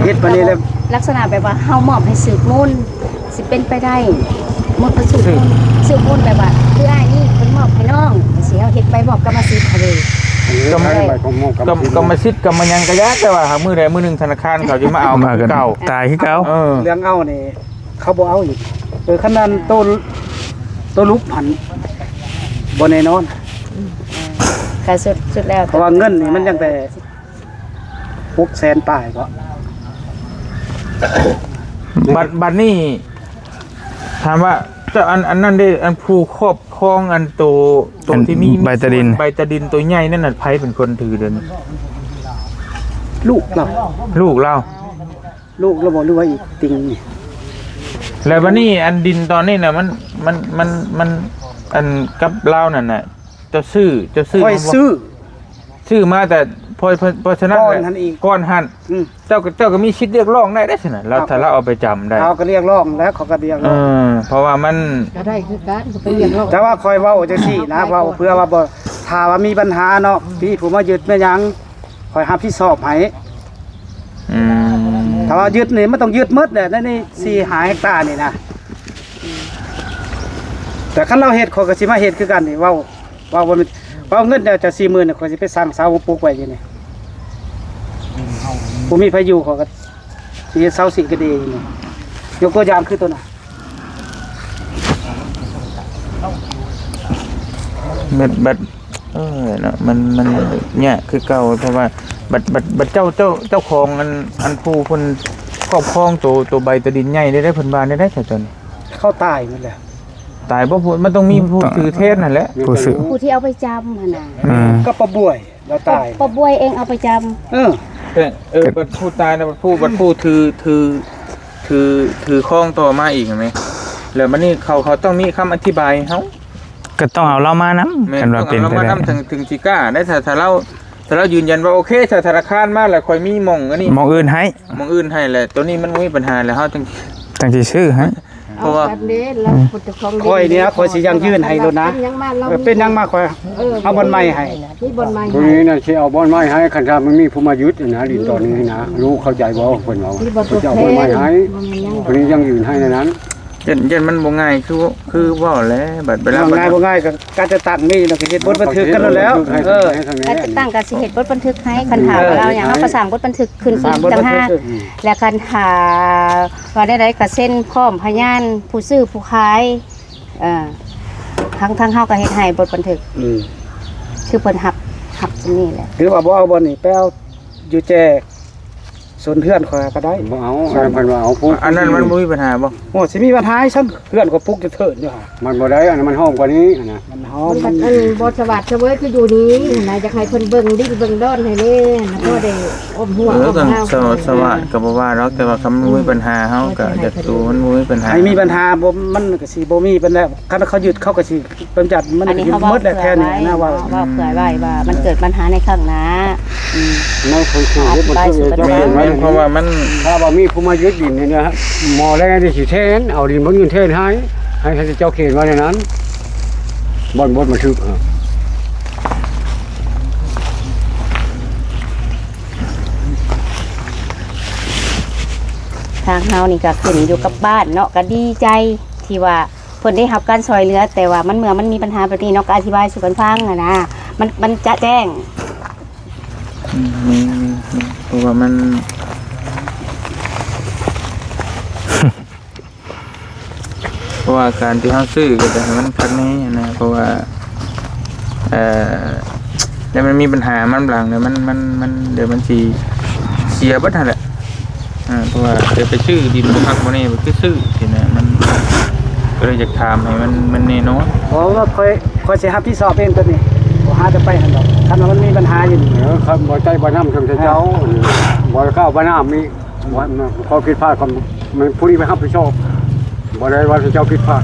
ເຮັດປານນີ້ແລ້ວ ລັກສະນະແບບວ່າເຮົາມອບໃຫ້ສືບມູນ ຊິເປັນໄປໄດ້ໝົດ ເພິ່ນສືບ ສືບມູນແບບວ່າ ຄືອ້າຍນີ້ເພິ່ນມອບໃຫ້ນ້ອງ ຊິເຮົາເຮັດໃບມອບກຳມະສິດຫັ້ນເດ້. ກຳ ກຳ ກຳມະສິດ ກຳມະຫຍັງກະຢ່າ ແຕ່ວ່າຫາກມື້ໃດມື້ໜຶ່ງທະນາຄານເຂົາຊິມາເອົາຄືເກົ່າ ຕາຍຄືເກົ່າ. ເອີ ເລື່ອງເອົານີ້ເຂົາບໍ່ເອົາອີກ. ເອີ ຄັນນັ້ນໂຕ ໂຕລຸກຫັ້ນບໍ່ແນ່ນອນ. ກະສຸດ ສຸດແລ້ວ ເພາະວ່າເງິນນີ້ມັນຍັງແຕ່ ຫົກແສນປາຍເກາະ. ບັດ ບັດນີ້ ຖາມວ່າ ເຈົ້າ ອັນ ອັນນັ້ນເດ້ ອັນຜູ້ຄອບຄອງອັນໂຕ ໂຕທີ່ມີ ອັນໃບຕາດິນ ໃບຕາດິນໂຕໃຫຍ່ນັ້ນນະ ໃຜເປັນຄົນຖືດຽວນີ້? ລູກລາວ. ລູກລາວ. ລູກລາວບໍ່ ຫຼືວ່າອີກຕິ່ງນີ້? ແລ້ວບັດນີ້ອັນດິນຕອນນີ້ນະ ມັນ ມັນ ມັນ ມັນ ອັນກັບລາວນັ້ນນະ ເຈົ້າຊື້ ເຈົ້າຊື້ ຂ້ອຍຊື້ ຊື້ມາແຕ່ ເພາະ ເພາະ ເພາະສະນັ້ນ ກ່ອນຫັ້ນອີກ ກ່ອນຫັ້ນ ອືມ ເຈົ້າກໍ ເຈົ້າກໍມີສິດຮຽກຮ້ອງໄດ້ເດ້ຊັ້ນນະ ລາວ ຖ້າລາວເອົາໄປຈຳໄດ້ ເຮົາກໍຮຽກຮ້ອງແລ້ວ ເຂົາກໍຮຽກຮ້ອງ ເອີ ເພາະວ່າມັນ ກໍໄດ້ຄືກັນ ກໍໄປຮຽກຮ້ອງ. ແຕ່ວ່າຂ້ອຍເວົ້າຈັ່ງຊີ້ນະ ເວົ້າເພື່ອວ່າບໍ່ ຖ້າວ່າມີບັນຫາເນາະ ມີຜູ້ມາຍຶດມາຫຍັງ ຂ້ອຍຮັບຜິດຊອບໃຫ້. ອືມ ຖ້າວ່າຍຶດນີ້ ມັນຕ້ອງຍຶດໝົດແຫຼະ ໃນນີ້ສີ່ຫ້າເຮັກຕານີ້ນະ. ແຕ່ຄັນລາວເຮັດ ຂ້ອຍກໍຊິມາເຮັດຄືກັນນີ້ ເວົ້າ ເວົ້າບໍ່ແມ່ນ ເວົ້າເງິນເຈົ້າສີ່ໝື່ນ ຂ້ອຍຊິໄປສັ່ງເສົາມາປຸກໄວ້ຢູ່ນີ້ ບໍ່ມີໃຜຢູ່ ຂ້ອຍກໍຊິເຮັດເສົາສີກະເດຢູ່ນີ້. ຍົກຕົວຢ່າງຄືຕົວນັ້ນ ແມ່ນ ບັດ ເອີ ເນາະ ມັນ ມັນຍາກຄືເກົ່າ ເພາະວ່າບັດ ບັດ ບັດເຈົ້າ ເຈົ້າ ເຈົ້າຂອງອັນ ອັນຜູ້ເພິ່ນຄອບຄອງໂຕ ໂຕໃບຕາດິນໃຫຍ່ໄດ້ ເພິ່ນວ່າໄດ້ ເຂົາເຈົ້ານີ້ ເຂົາຕາຍໝົດແລ້ວ. ຕາຍບໍ່? ມັນຕ້ອງມີຜູ້ຖືແທນຫັ້ນແຫຼະ ຜູ້ທີ່ເອົາໄປຈຳຫັ້ນນະ ອືມ ກໍປ້າບວຍລາວຕາຍ ປ້າບວຍເອງເອົາໄປຈຳ ເອີ ເອີ ບັດຜູ້ຕາຍນະ ບັດຜູ້ ບັດຜູ້ຖື ຖື ຖື ຖືຄອງຕໍ່ມາອີກຫັ້ນແຫຼະ ແລ້ວບັດນີ້ເຂົາ ເຂົາຕ້ອງມີຄຳອະທິບາຍໃຫ້ເຮົາ ກໍຕ້ອງເອົາລາວມານຳ ແມ່ນ ຄັນວ່າເປັນໄປໄດ້ ຕ້ອງເອົາລາວມານຳ ເຖິງ ເຖິງຊິກ້າໄດ້ ຖ້າ ຖ້າລາວ ຖ້າລາວຢືນຢັນວ່າໂອເຄ ຖ້າທະນາຄານມາແລ້ວຂ້ອຍມີໝ່ອງອັນນີ້ ໝ່ອງອື່ນໃຫ້ ໝ່ອງອື່ນໃຫ້ແຫຼະ ໂຕນີ້ມັນບໍ່ມີບັນຫາແລ້ວ ເຮົາຈັ່ງ ຈັ່ງຊິຊື້ໃຫ້ ເພາະວ່າ ເອົາແບບນີ້ລະ ອືມ ຜູ້ເຈົ້າຂອງດິນ ຂ້ອຍນີ້ຂ້ອຍຊິຢັ້ງຢືນໃຫ້ໂລດນະ ເປັນຫຍັງມາ ເປັນຫຍັງມາ ຂ້ອຍ ເອີ ເອົາບ່ອນໃໝ່ໃຫ້ ມີບ່ອນໃໝ່ໃຫ້ ຜູ້ນີ້ນະຊິເອົາບ່ອນໃໝ່ໃຫ້ ຄັນຖ້າມັນມີຜູ້ມາຍຶດນະ ດິນຕອນນີ້ນະ ຮູ້ເຂົ້າໃຈບໍ່ ເພິ່ນເວົ້າ ເຂົາຈະເອົາບ່ອນໃໝ່ໃຫ້ ຜູ້ນີ້ຢັ້ງຢືນໃຫ້ແນວນັ້ນ. ຢ້ານ ຢ້ານມັນບໍ່ງ່າຍ ຄື ຄືເວົ້າແຫຼະ ບັດເວລາ ເວົ້າງ່າຍບໍ່ງ່າຍກໍ ການຈັດຕັ້ງມີ ເຮົາກໍເຮັດບົດບັນທຶກກັນໂລດແລ້ວ ເອີ ການຈັດຕັ້ງກໍຊິເຮັດບົດບັນທຶກໃຫ້ ຄັນຖ້າວ່າລາວຫຍັງ ເຮົາກໍສ້າງບົດບັນທຶກຂຶ້ນອີກຕ່າງຫາກ ແລະ ຄັນຖ້າວ່າແນວໃດກໍເຊັນພ້ອມພະຍານຜູ້ຊື້ຜູ້ຂາຍ ເອີ ທາງ ທາງເຮົາກໍເຮັດໃຫ້ບົດບັນທຶກ ອືມ ຄືເພິ່ນຮັບ ຮັບສ່ຳນີ້ແຫຼະ ຫຼືວ່າບໍ່ເອົາບ່ອນນີ້ ໄປເອົາຢູ່ແຈ ສ່ວນເຮືອນຂ້ອຍກໍໄດ້ ບໍ່ເອົາ ອັນນັ້ນເພິ່ນວ່າເອົາຜູ້ ອັນນັ້ນມັນບໍ່ມີບັນຫາບໍ່? ໂອ້ ຊິມີບັນຫາຫຍັງຊັ້ນ ເຮືອນຂ້ອຍປຸກຢູ່ເທີ້ນຢູ່ຫັ້ນ ມັນບໍ່ໄດ້ ອັນນັ້ນມັນຫ້ອມກວ່ານີ້ຫັ້ນນະ ມັນຫ້ອມ ມັນ ມັນ ອັນບໍ່ສະຫວາດສະເຫວີຍຄືຢູ່ນີ້ຫັ້ນນະ ຢາກໃຫ້ເພິ່ນເບິ່ງດິນເບິ່ງດອນໃຫ້ແດ່ນະ ພໍໄດ້ອ້ອມຫົວ ເອີ ອ້ອມຮາວ ສະ ສະຫວາດກໍບໍ່ວ່າດອກ ແຕ່ວ່າຄັນມັນບໍ່ມີບັນຫາ ເຮົາກໍຢາກຢູ່ ມັນບໍ່ມີບັນຫາ ໃຫ້ມີບັນຫາບໍ່ ມັນກໍຊິບໍ່ມີປານໃດ ຄັນເຂົາຍຶດເຂົາກໍຊິ ກຳຈັດມັນ ອັນນີ້ເຮົາເວົ້າເຜື່ອໄວ້ເນາະ ເວົ້າເຜື່ອໄວ້ວ່າມັນເກີດບັນຫາໃນຄັ້ງໜ້າ ອືມ ໃນຄົນທີ່ເຮັດບໍ່ຖືກ ເຈົ້າເປັນໄວ້ ເພາະວ່າມັນ ຖ້າວ່າມີຜູ້ມາຍຶດດິນນີ້ນະ ໝໍແລງນີ້ຊິແທນ ເອົາດິນບ່ອນອື່ນແທນໃຫ້ ໃຫ້ເຂົາເຈົ້າຂຽນໄວ້ໃນນັ້ນ ບ່ອນ ບ່ອນບັນທຶກ. ທາງເຮົານີ້ກໍຂຶ້ນຢູ່ກັບບ້ານເນາະ ກໍດີໃຈທີ່ວ່າເພິ່ນໄດ້ຮັບການຊ່ອຍເຫຼືອ, ແຕ່ວ່າມັນ ເມື່ອມັນມີບັນຫາແບບນີ້ເນາະ ກໍອະທິບາຍສູ່ກັນຟັງຫັ້ນນະ ມັນ ມັນຈະແຈ້ງ. ອືມ ແມ່ນໆ ເພາະວ່າມັນ ເພາະວ່າການທີ່ເຮົາຊື້ກໍຢາກໃຫ້ມັນຄັກແນ່ນະ ເພາະວ່າ ເອີ ແລ້ວມັນມີບັນຫາມານຫຼັງ ແລ້ວມັນ ມັນ ມັນ ດຽວມັນຊິເສຍເບິດຫັ້ນແຫຼະ. ເອີ ເພາະວ່າດຽວໄປຊື້ດິນບໍ່ຄັກບໍ່ແນ່ ໄປຊື້ຊີ້ນະ ມັນກໍເລີຍຢາກຖາມໃຫ້ມັນ ມັນແນ່ນອນ. ບໍ່ ວ່າຂ້ອຍ ຂ້ອຍຊິຮັບຜິດຊອບເອງໂຕນີ້ ບໍ່ຫາແຕ່ໄປຫັ້ນດອກ ຄັນວ່າມັນມີບັນຫາຢູ່ນີ້. ເອີ ຄັນບໍ່ໃຊ້ບໍ່ນຳເຖິງແຕ່ເຈົ້າ ເອີ ບໍ່ໄດ້ເຂົ້າບໍ່ນຳນີ້ ວ່າ ມັນ ຂໍ້ຜິດພາດຂອງ ມັນ ຜູ້ນີ້ໄປຮັບຜິດຊອບ ບໍ່ໄດ້ວ່າເຈົ້າຜິດພາດ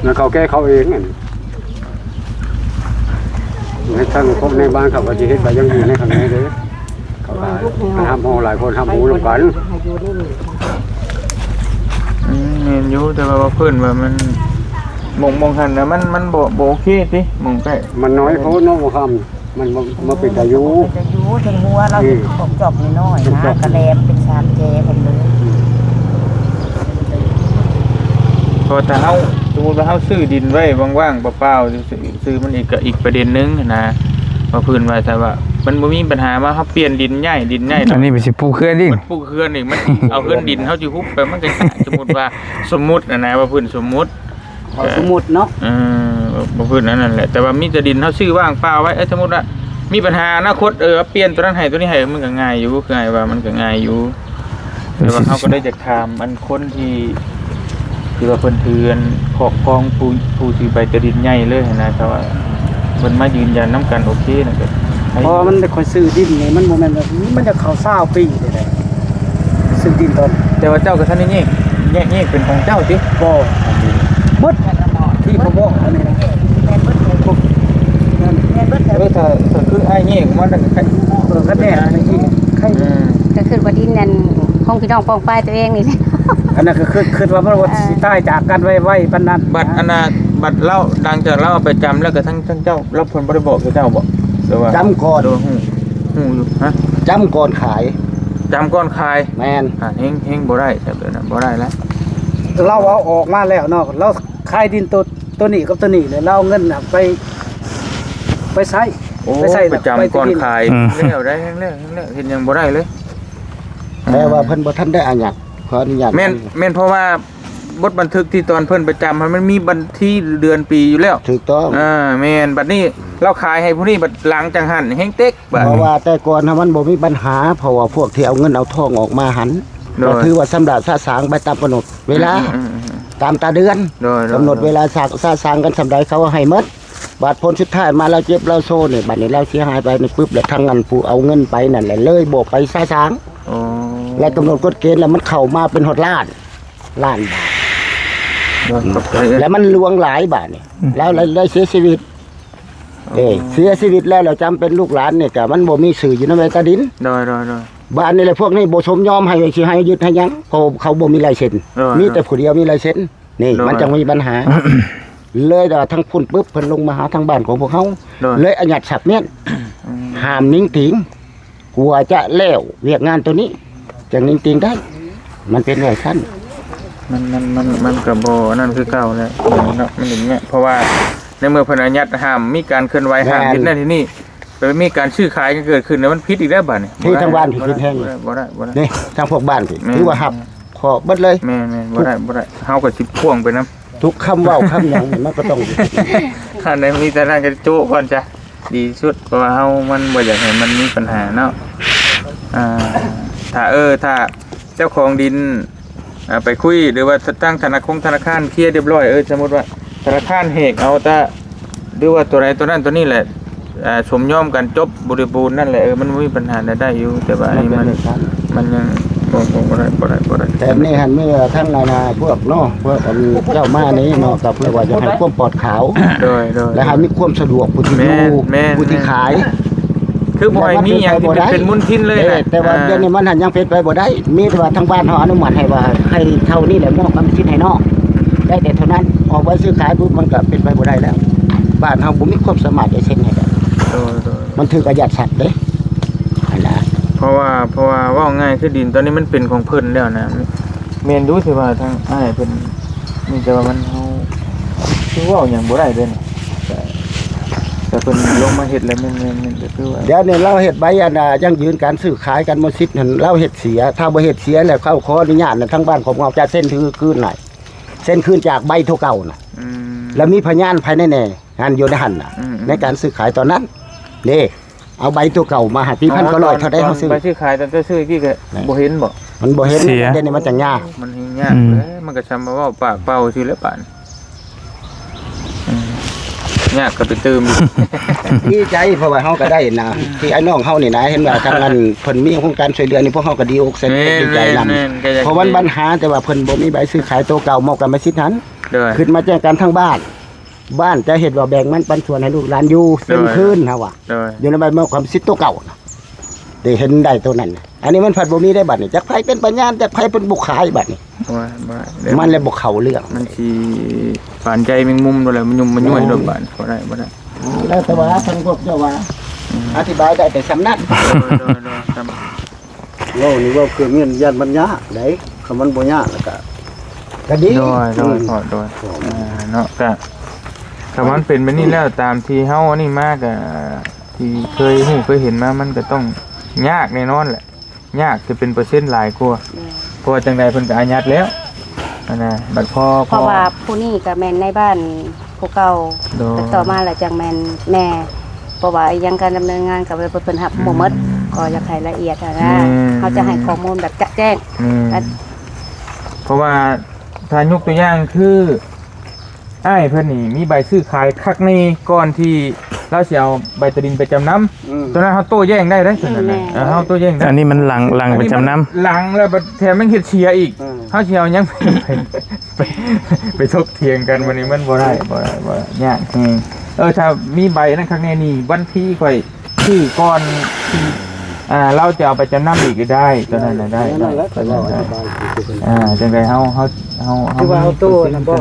ນັ້ນເຂົາແກ້ເຂົາເອງນັ້ນ. ໃນທາງພວກໃນບ້ານເຂົາກໍຊິເຮັດໄປຢ່າງດີໃນຂ້າງໃນເດ້ ເຂົາກໍຮັບຮອງຫຼາຍຄົນຮັບຮູ້ນຳກັນ. ອືມ ແມ່ນຢູ່ ແຕ່ວ່າ ວ່າເພິ່ນວ່າມັນ ໝ່ອງ ໝ່ອງຫັ້ນນະ ມັນ ມັນບໍ່ ບໍ່ໂອເຄຕິ ໝ່ອງໃກ້ ມັນນ້ອຍໂພດເນາະ ບໍ່ຄຳ ມັນບໍ່ ບໍ່ເປັນຕາຢູ່ ເປັນຕາຢູ່ ເຖິງຫົວລາວເຮັດຂອງຈອກນ້ອຍໆນະ ກະແຫຼມເປັນສາມແຈເພິ່ນເລີຍ. ເພາະວ່າຖ້າເຮົາ ສົມມຸດວ່າເຮົາຊື້ດິນໄວ້ວ່າງໆ ເປົ່າໆ ຊື່ໆ ມັນອີກ ກະອີກປະເດັນໜຶ່ງນະ ວ່າເພິ່ນວ່າ ຖ້າວ່າມັນບໍ່ມີບັນຫາມາ ເຮົາປ່ຽນດິນ ຍ້າຍດິນ ຍ້າຍ ອັນນີ້ມັນຊິປູກເຮືອນອີກ ມັນປູກເຮືອນອີກ ມັນເອົາເຮືອນດິນເຮົາຊິຮຸບໄປ ມັນກໍຍາກ ສົມມຸດວ່າ ສົມມຸດນະ ວ່າເພິ່ນສົມມຸດ ເວົ້າສົມມຸດເນາະ ເອີ ບໍ່ ບໍ່ພື້ນອັນນັ້ນແຫຼະ ແຕ່ວ່າມີແຕ່ດິນເຮົາຊື້ວ່າງເປົ່າໄວ້ ເອີ ສົມມຸດວ່າມີບັນຫາອະນາຄົດ ເອີ ປ່ຽນໂຕນັ້ນໃຫ້ໂຕນີ້ໃຫ້ ມັນກໍງ່າຍຢູ່ ຄືອ້າຍວ່າມັນກໍງ່າຍຢູ່ ແຕ່ວ່າເຮົາກໍໄດ້ຈາກຖາມອັນຄົນທີ່ ທີ່ວ່າເພິ່ນຖືອັນຄອບຄອງ ຜູ້ ຜູ້ຖືໃບຕາດິນໃຫຍ່ເລີຍຫັ້ນນະ ຖ້າວ່າເພິ່ນມາຢືນຢັນນຳກັນ ໂອເຄນະ ກໍ ເພາະວ່າມັນໄດ້ ຂ້ອຍຊື້ດິນນີ້ ມັນບໍ່ແມ່ນວ່າ ມັນຈະເຂົ້າຊາວປີ ຊື້ດິນຕອນ ແຕ່ວ່າເຈົ້າກໍທັນໄດ້ແຍກ ແຍກ ແຍກເປັນຂອງເຈົ້າຕິ? ບໍ່ ໝົດທີ່ເຂົາບອກອັນນີ້ນະ ແມ່ນເບິດເລີຍ ແມ່ນເບິດເລີຍ ເອີ ຖ້າ ຖ້າຄືອ້າຍແຍກອອກມາແລ້ວກໍ ເອີ ຄັນແຍກມັນຊິ ອືມ ກໍຄິດວ່າດິນນັ້ນຂອງພີ່ນ້ອງປ້ອງປາຍຕົວເອງນີ້ແຫຼະ ອັນນັ້ນກໍຄິດ ຄິດວ່າມັນວ່າ ເອີ ຊິຕາຍຈາກກັນໄວໆປານນັ້ນ ບັດອັນນ່າ ບັດລາວ ຫຼັງຈາກລາວເອົາໄປຈຳແລ້ວ ກໍທັງ ທັງເຈົ້າ ລາວເພິ່ນບໍ່ໄດ້ບອກເຈົ້າບໍ່? ຫຼືວ່າຈຳກ່ອນ ຫຼືວ່າຮູ້ ຮູ້ຢູ່ ຮະ? ຈຳກ່ອນຂາຍ ຈຳກ່ອນຂາຍ ແມ່ນ ອ່າ ເຮັງ ເຮັງບໍ່ໄດ້ ແບບນັ້ນບໍ່ໄດ້ແລ້ວ ລາວເອົາອອກມາແລ້ວເນາະ ລາວຂາຍດິນໂຕ ໂຕນີ້ກັບໂຕນີ້ແລ້ວ ລາວເອົາເງິນນະໄປ ໄປໃຊ້ ໂອ້ ໄປໃຊ້ ໄປຈຳກ່ອນຂາຍ ອືມ ແລ້ວໄດ້ ແຮງແລ້ວ ແຮງແລ້ວ ເຮັດຫຍັງບໍ່ໄດ້ເລີຍ ແຕ່ວ່າເພິ່ນບໍ່ທັນໄດ້ອາຍັດ ຂໍອະນຸຍາດ ແມ່ນ ແມ່ນ ເພາະວ່າ ບົດບັນທຶກທີ່ຕອນເພິ່ນໄປຈຳຫັ້ນ ມັນມີວັນທີເດືອນປີຢູ່ແລ້ວ ຖືກຕ້ອງ ອ່າ ແມ່ນ ບັດນີ້ລາວຂາຍໃຫ້ຜູ້ນີ້ ບັດຫຼັງຈາກຫັ້ນແຮງເຕັກ ບັດ ເພາະວ່າແຕ່ກ່ອນຫັ້ນມັນບໍ່ມີບັນຫາ ເພາະວ່າພວກທີ່ເອົາເງິນເອົາທອງອອກມາຫັ້ນ ໂດຍ ກໍຖືວ່າຊຳລະສະສາງໄປຕາມກຳນົດເວລາ ອືມໆໆໆ ຕາມຕາເດືອນ ໂດຍໆໆ ກຳນົດເວລາສະ ສະສາງກັນສ່ຳໃດເຂົາໃຫ້ໝົດ ບັດຜົນສຸດທ້າຍມາລາວເຈັບລາວໂຊນີ້ ບັດນີ້ລາວເສຍຫາຍໄປນີ້ປຶບ ແລ້ວທາງອັນຜູ້ເອົາເງິນໄປນັ້ນແຫຼະ ເລີຍບໍ່ໄປສະສາງ ອໍ ແລະກຳນົດກົດເກນແລ້ວ ມັນເຂົ້າມາເປັນຮອດລ້ານ ລ້ານບາດ ແລ້ວມັນຫຼວງຫຼາຍບາດນີ້ ອືມ ແລ້ວ ແລ້ວ ແລ້ວເສຍຊີວິດ ເອີ ເສຍຊີວິດແລ້ວ ແລ້ວຈຳເປັນລູກຫຼານນີ້ກະມັນບໍ່ມີຊື່ຢູ່ນຳໃບຕາດິນ ໂດຍໆໆ ບາດນີ້ແຫຼະ ພວກນີ້ບໍ່ສົມຍອມໃຫ້ ຊິໃຫ້ຍຶດໃຫ້ຫຍັງ ເພາະເຂົາບໍ່ມີລາຍເຊັນ ໂດຍໆ ມີແຕ່ຜູ້ດຽວມີລາຍເຊັນ ນີ້ ໂດຍ ມັນຈັ່ງມີບັນຫາ ເລີຍວ່າທາງພຸ້ນປຶບ ເພິ່ນລົງມາຫາທາງບ້ານຂອງພວກເຮົາ ໂດຍ ເລີຍອາຍັດສັບແມ່ນ ອືມ ຫ້າມໜິງຕິງ ກວ່າຈະແລ້ວວຽກງານໂຕນີ້ ຈັ່ງໜິງຕິງໄດ້ ມັນເປັນໄວ້ຊັ້ນ ມັນ ມັນ ມັນ ມັນກໍບໍ່ອັນນັ້ນຄືເກົ່າແລ້ວເນາະ ມັນຢ່າງເນີ້ຍ ເພາະວ່າໃນເມື່ອເພິ່ນອາຍັດຫ້າມມີການເຄື່ອນໄຫວ ແມ່ນ ຫ້າມເຮັດນັ້ນເຮັດນີ້ ໄປມີການຊື້ຂາຍກັນເກີດຂຶ້ນ ແລ້ວມັນຜິດອີກແລ້ວບາດນີ້ ທີ່ທາງບ້ານທີ່ຜິດແຮງ ບໍ່ໄດ້ ບໍ່ໄດ້ ນີ້ ທາງພວກບ້ານທີ່ ແມ່ນ ຖືວ່າຮັບ ຂໍເບິດເລີຍ ແມ່ນໆ ບໍ່ໄດ້ ບໍ່ໄດ້ ເຮົາກໍຊິພ່ວງໄປນຳ ທຸກຄຳເວົ້າຄຳຫຍັງນີ້ມັນກໍຕ້ອງ ອັນໃດມີແຕ່ນັ້ນກໍໂຈະກ່ອນຊະ ດີທີ່ສຸດ ເພາະວ່າເຮົາມັນບໍ່ຢາກໃຫ້ມັນມີບັນຫາເນາະ ອ່າ ຖ້າ ເອີ ຖ້າເຈົ້າຂອງດິນ ອ່າ ໄປຄຸຍ ຫຼືວ່າທາງທະນາຄົງທະນາຄານເຄລຍຮຽບຮ້ອຍ ເອີ ສົມມຸດວ່າທະນາຄານແຫກເອົາແຕ່ ຫຼືວ່າຕົວໃດຕົວນັ້ນຕົວນີ້ແຫຼະ ອ່າ ສົມຍອມກັນຈົບບໍລິບູນນັ້ນແຫຼະ ເອີ ມັນບໍ່ມີບັນຫາໃດ ໄດ້ຢູ່ ແຕ່ວ່າອັນນີ້ມັນ ມັນຍັງ ບໍ່ ບໍ່ ບໍ່ໄດ້ ບໍ່ໄດ້ ບໍ່ໄດ້ ແຕ່ນີ້ຫັ້ນມີວ່າທັງອັນນ່າພວກເນາະ ພວກອັນເຈົ້າມານີ້ເນາະ ກໍເພື່ອວ່າຢາກໃຫ້ຄວາມປອດຂາວ ໂດຍ ໂດຍ ແລະໃຫ້ມີຄວາມສະດວກຜູ້ທີ່ຢູ່ ແມ່ນ ແມ່ນ ຜູ້ທີ່ຂາຍ ຄືບໍ່ໃຫ້ມີຫຍັງທີ່ເປັນ ເປັນມົນທິນເລີຍນະ. ເອີ ແຕ່ວ່າ ອ່າ ດຽວນີ້ມັນຫັ້ນຍັງເປັນໄປບໍ່ໄດ້ ມີແຕ່ວ່າທາງບ້ານເຮົາອະນຸມັດໃຫ້ວ່າໃຫ້ເທົ່ານີ້ແຫຼະ ມອບກຳສິດໃຫ້ນອກ ໄດ້ແຕ່ເທົ່ານັ້ນ. ອອກໃບຊື້ຂາຍປຸບ ມັນກໍເປັນໄປບໍ່ໄດ້ແລ້ວ ບ້ານເຮົາບໍ່ມີຄວາມສາມາດໄດ້ເຊັນໃຫ້ໄດ້. ໂດຍໆ ມັນຖືກອາຍັດຊັບເດ້ ຫັ້ນນະ. ເພາະວ່າ ເພາະວ່າເວົ້າງ່າຍຄືດິນຕອນນີ້ມັນເປັນຂອງເພິ່ນແລ້ວນະ. ແມ່ນຢູ່ທີ່ວ່າທາງອ້າຍເພິ່ນ ມີແຕ່ວ່າມັນ ເຮົາຄືເວົ້າຫຍັງບໍ່ໄດ້ເດ້ນີ້ ແຕ່ ແຕ່ເພິ່ນລົງມາເຮັດແລ້ວ ແມ່ນ ແມ່ນ ແມ່ນ ກໍຄືວ່າ ດຽວນີ້ລາວເຮັດໃບອັນນ່າຢັ້ງຢືນການຊື້ຂາຍກັນໝົດສິດຫັ້ນ ລາວເຮັດເສຍ. ຖ້າບໍ່ເຮັດເສຍແລ້ວ ເຂົາຂໍອະນຸຍາດນະ ທາງບ້ານຂອງເຮົາຈະເຊັນຄືຄືນໃຫ້ ເຊັນຄືນຈາກໃບໂຕເກົ່ານະ. ອືມ ແລ້ວມີພະຍານພາຍໃນແດ່ ຫັ້ນ ຢູ່ໃນຫັ້ນນະ ອືມ ໃນການຊື້ຂາຍຕອນນັ້ນເດ້. ເອົາໃບຕົວເກົ່າມາໃຫ້ ປີພັນເກົ້າຮ້ອຍເທົ່າໃດເຮົາຊື້ ຕອນໃບຊື້ຂາຍ ຕອນເຈົ້າຊື້ກີ້ກໍ ແມ່ນ ບໍ່ເຫັນບໍ່? ມັນບໍ່ເຫັນ ເສຍ ດຽວນີ້ມັນຈັ່ງຍາກ ມັນແຮ່ງຍາກ ອືມ ແຫຼະ. ມັນກໍຊ່ຳວ່າເວົ້າປາກເປົ່າຊື່ແຫຼະບາດນີ້ ອືມ ຍາກກໍໄປຕື່ມອີກ ດີໃຈ ເພາະວ່າເຮົາກໍໄດ້ນະ ທີ່ອ້າຍນ້ອງເຮົານີ້ນະ ເຫັນວ່າທາງອັນເພິ່ນມີໂຄງການຊ່ວຍເຫຼືອນີ້ ພວກເຮົາກໍດີອົກໃສ່ໃຈນຳ ແມ່ນໆ ເພາະມັນບັນຫາ ແຕ່ວ່າເພິ່ນບໍ່ມີໃບຊື້ຂາຍໂຕເກົ່າ ມອບກຳມະສິດຫັ້ນ ເພິ່ນມາແຈ້ງການທາງບ້ານ ບ້ານຈະເຮັດວ່າແບ່ງມັນປັນສ່ວນໃຫ້ລູກຫຼານຢູ່ ເຊັນຄືນເຮົາວ່າ ໂດຍ ຢູ່ໃນໃບມອບກຳສິດໂຕເກົ່ານະ ໄດ້ເຫັນໄດ້ໂຕນັ້ນ. ອັນນີ້ມັນພັດບໍ່ມີໄດ້ບັດນີ້ ຈັກໃຜເປັນພະຍານ ຈັກໃຜເປັນຜູ້ຂາຍບັດນີ້ ໂອ້ຍ ມັນແລ້ວບໍ່ເຂົ້າເລື່ອງ ມັນຊິປານໃຈແມງມຸມໂດດແລ້ວ ມາຫຍຸ້ມມາຫຍ້ວຍໂດດບາດ ບໍ່ໄດ້ ບໍ່ໄດ້ ແລ້ວແຕ່ວ່າທາງພວກເຈົ້າວ່າ ອືມ ອະທິບາຍໄດ້ແຕ່ຊ່ຳນັ້ນ ໂດຍໆໆ ຊ່ຳ ເວົ້ານີ້ເວົ້າເພື່ອແມ່ນຢ້ານມັນຍາກໃດ໋ ຄັນມັນບໍ່ຍາກແລ້ວກະ ກະດີ ໂດຍ ໂດຍ ອືມ ໂດຍ ໂດຍ ເນາະ ກະ ຖ້າມັນເປັນແບບນີ້ແລ້ວ ຕາມທີ່ເຮົາອັນນີ້ມາ ກະ ທີ່ເຄີຍຮູ້ເຄີຍເຫັນມາ ມັນກະຕ້ອງຍາກແນ່ນອນແຫຼະ ຍາກຈະເປັນເປີເຊັນຫຼາຍກວ່າ ແມ່ນ ເພາະວ່າຈັ່ງໃດເພິ່ນກະອາຍັດແລ້ວ ຫັ້ນນະ ບັດພໍ ເພາະວ່າຜູ້ນີ້ກະແມ່ນນາຍບ້ານ ຜູ້ເກົ່າ ໂດຍ ແລ້ວຕໍ່ມາແລ້ວຈັ່ງແມ່ນແມ່ ເພາະວ່າອີ່ຫຍັງການດຳເນີນງານກໍເພິ່ນຮັບ ອືມ ບໍ່ໝົດ ກໍຢາກໃຫ້ລະອຽດຫັ້ນນະ ແມ່ນ ເຮົາຈະໃຫ້ຂໍ້ມູນແບບຈະແຈ້ງ ແມ່ນ ແລະ ເພາະວ່າຖ້າຍົກຕົວຢ່າງຄືອ້າຍເພິ່ນນີ້ມີໃບຊື້ຂາຍຄັກແນ່ ກ່ອນທີ່ລາວຊິເອົາໃບຕາດິນໄປຈຳນຳ ອືມ ຕົວນັ້ນເຮົາໂຕ້ແຍ້ງໄດ້ເດ້ ຕົວນັ້ນນະ ອືມ ເອີ ເຮົາໂຕ້ແຍ້ງໄດ້ ອັນນີ້ມັນຫຼັງ ຫຼັງໄປຈຳນຳ ຫຼັງແລ້ວບັດແຖມຍັງເຮັດເສຍອີກ ອືມ ເຮົາຊິເອົາຫຍັງໄປ ໄປ ໄປ ໄປຖົກຖຽງກັນ ບັດນີ້ມັນບໍ່ໄດ້ ບໍ່ໄດ້ ບໍ່ໄດ້ ຍາກແຮງ. ເອີ ຖ້າມີໃບນັ້ນຄັກແນ່ນີ້ ວັນທີຂ້ອຍຊື້ກ່ອນທີ່ ອ່າ ລາວຈະເອົາໄປຈຳນຳອີກກໍໄດ້ ຕອນນັ້ນນະໄດ້ ຕອນນັ້ນໄດ້ ອ່າ ຈັ່ງໃດເຮົາ ເຮົາ ເຮົາ ເຮົາ ຄືວ່າເຮົາໂຕ້ນະບໍ່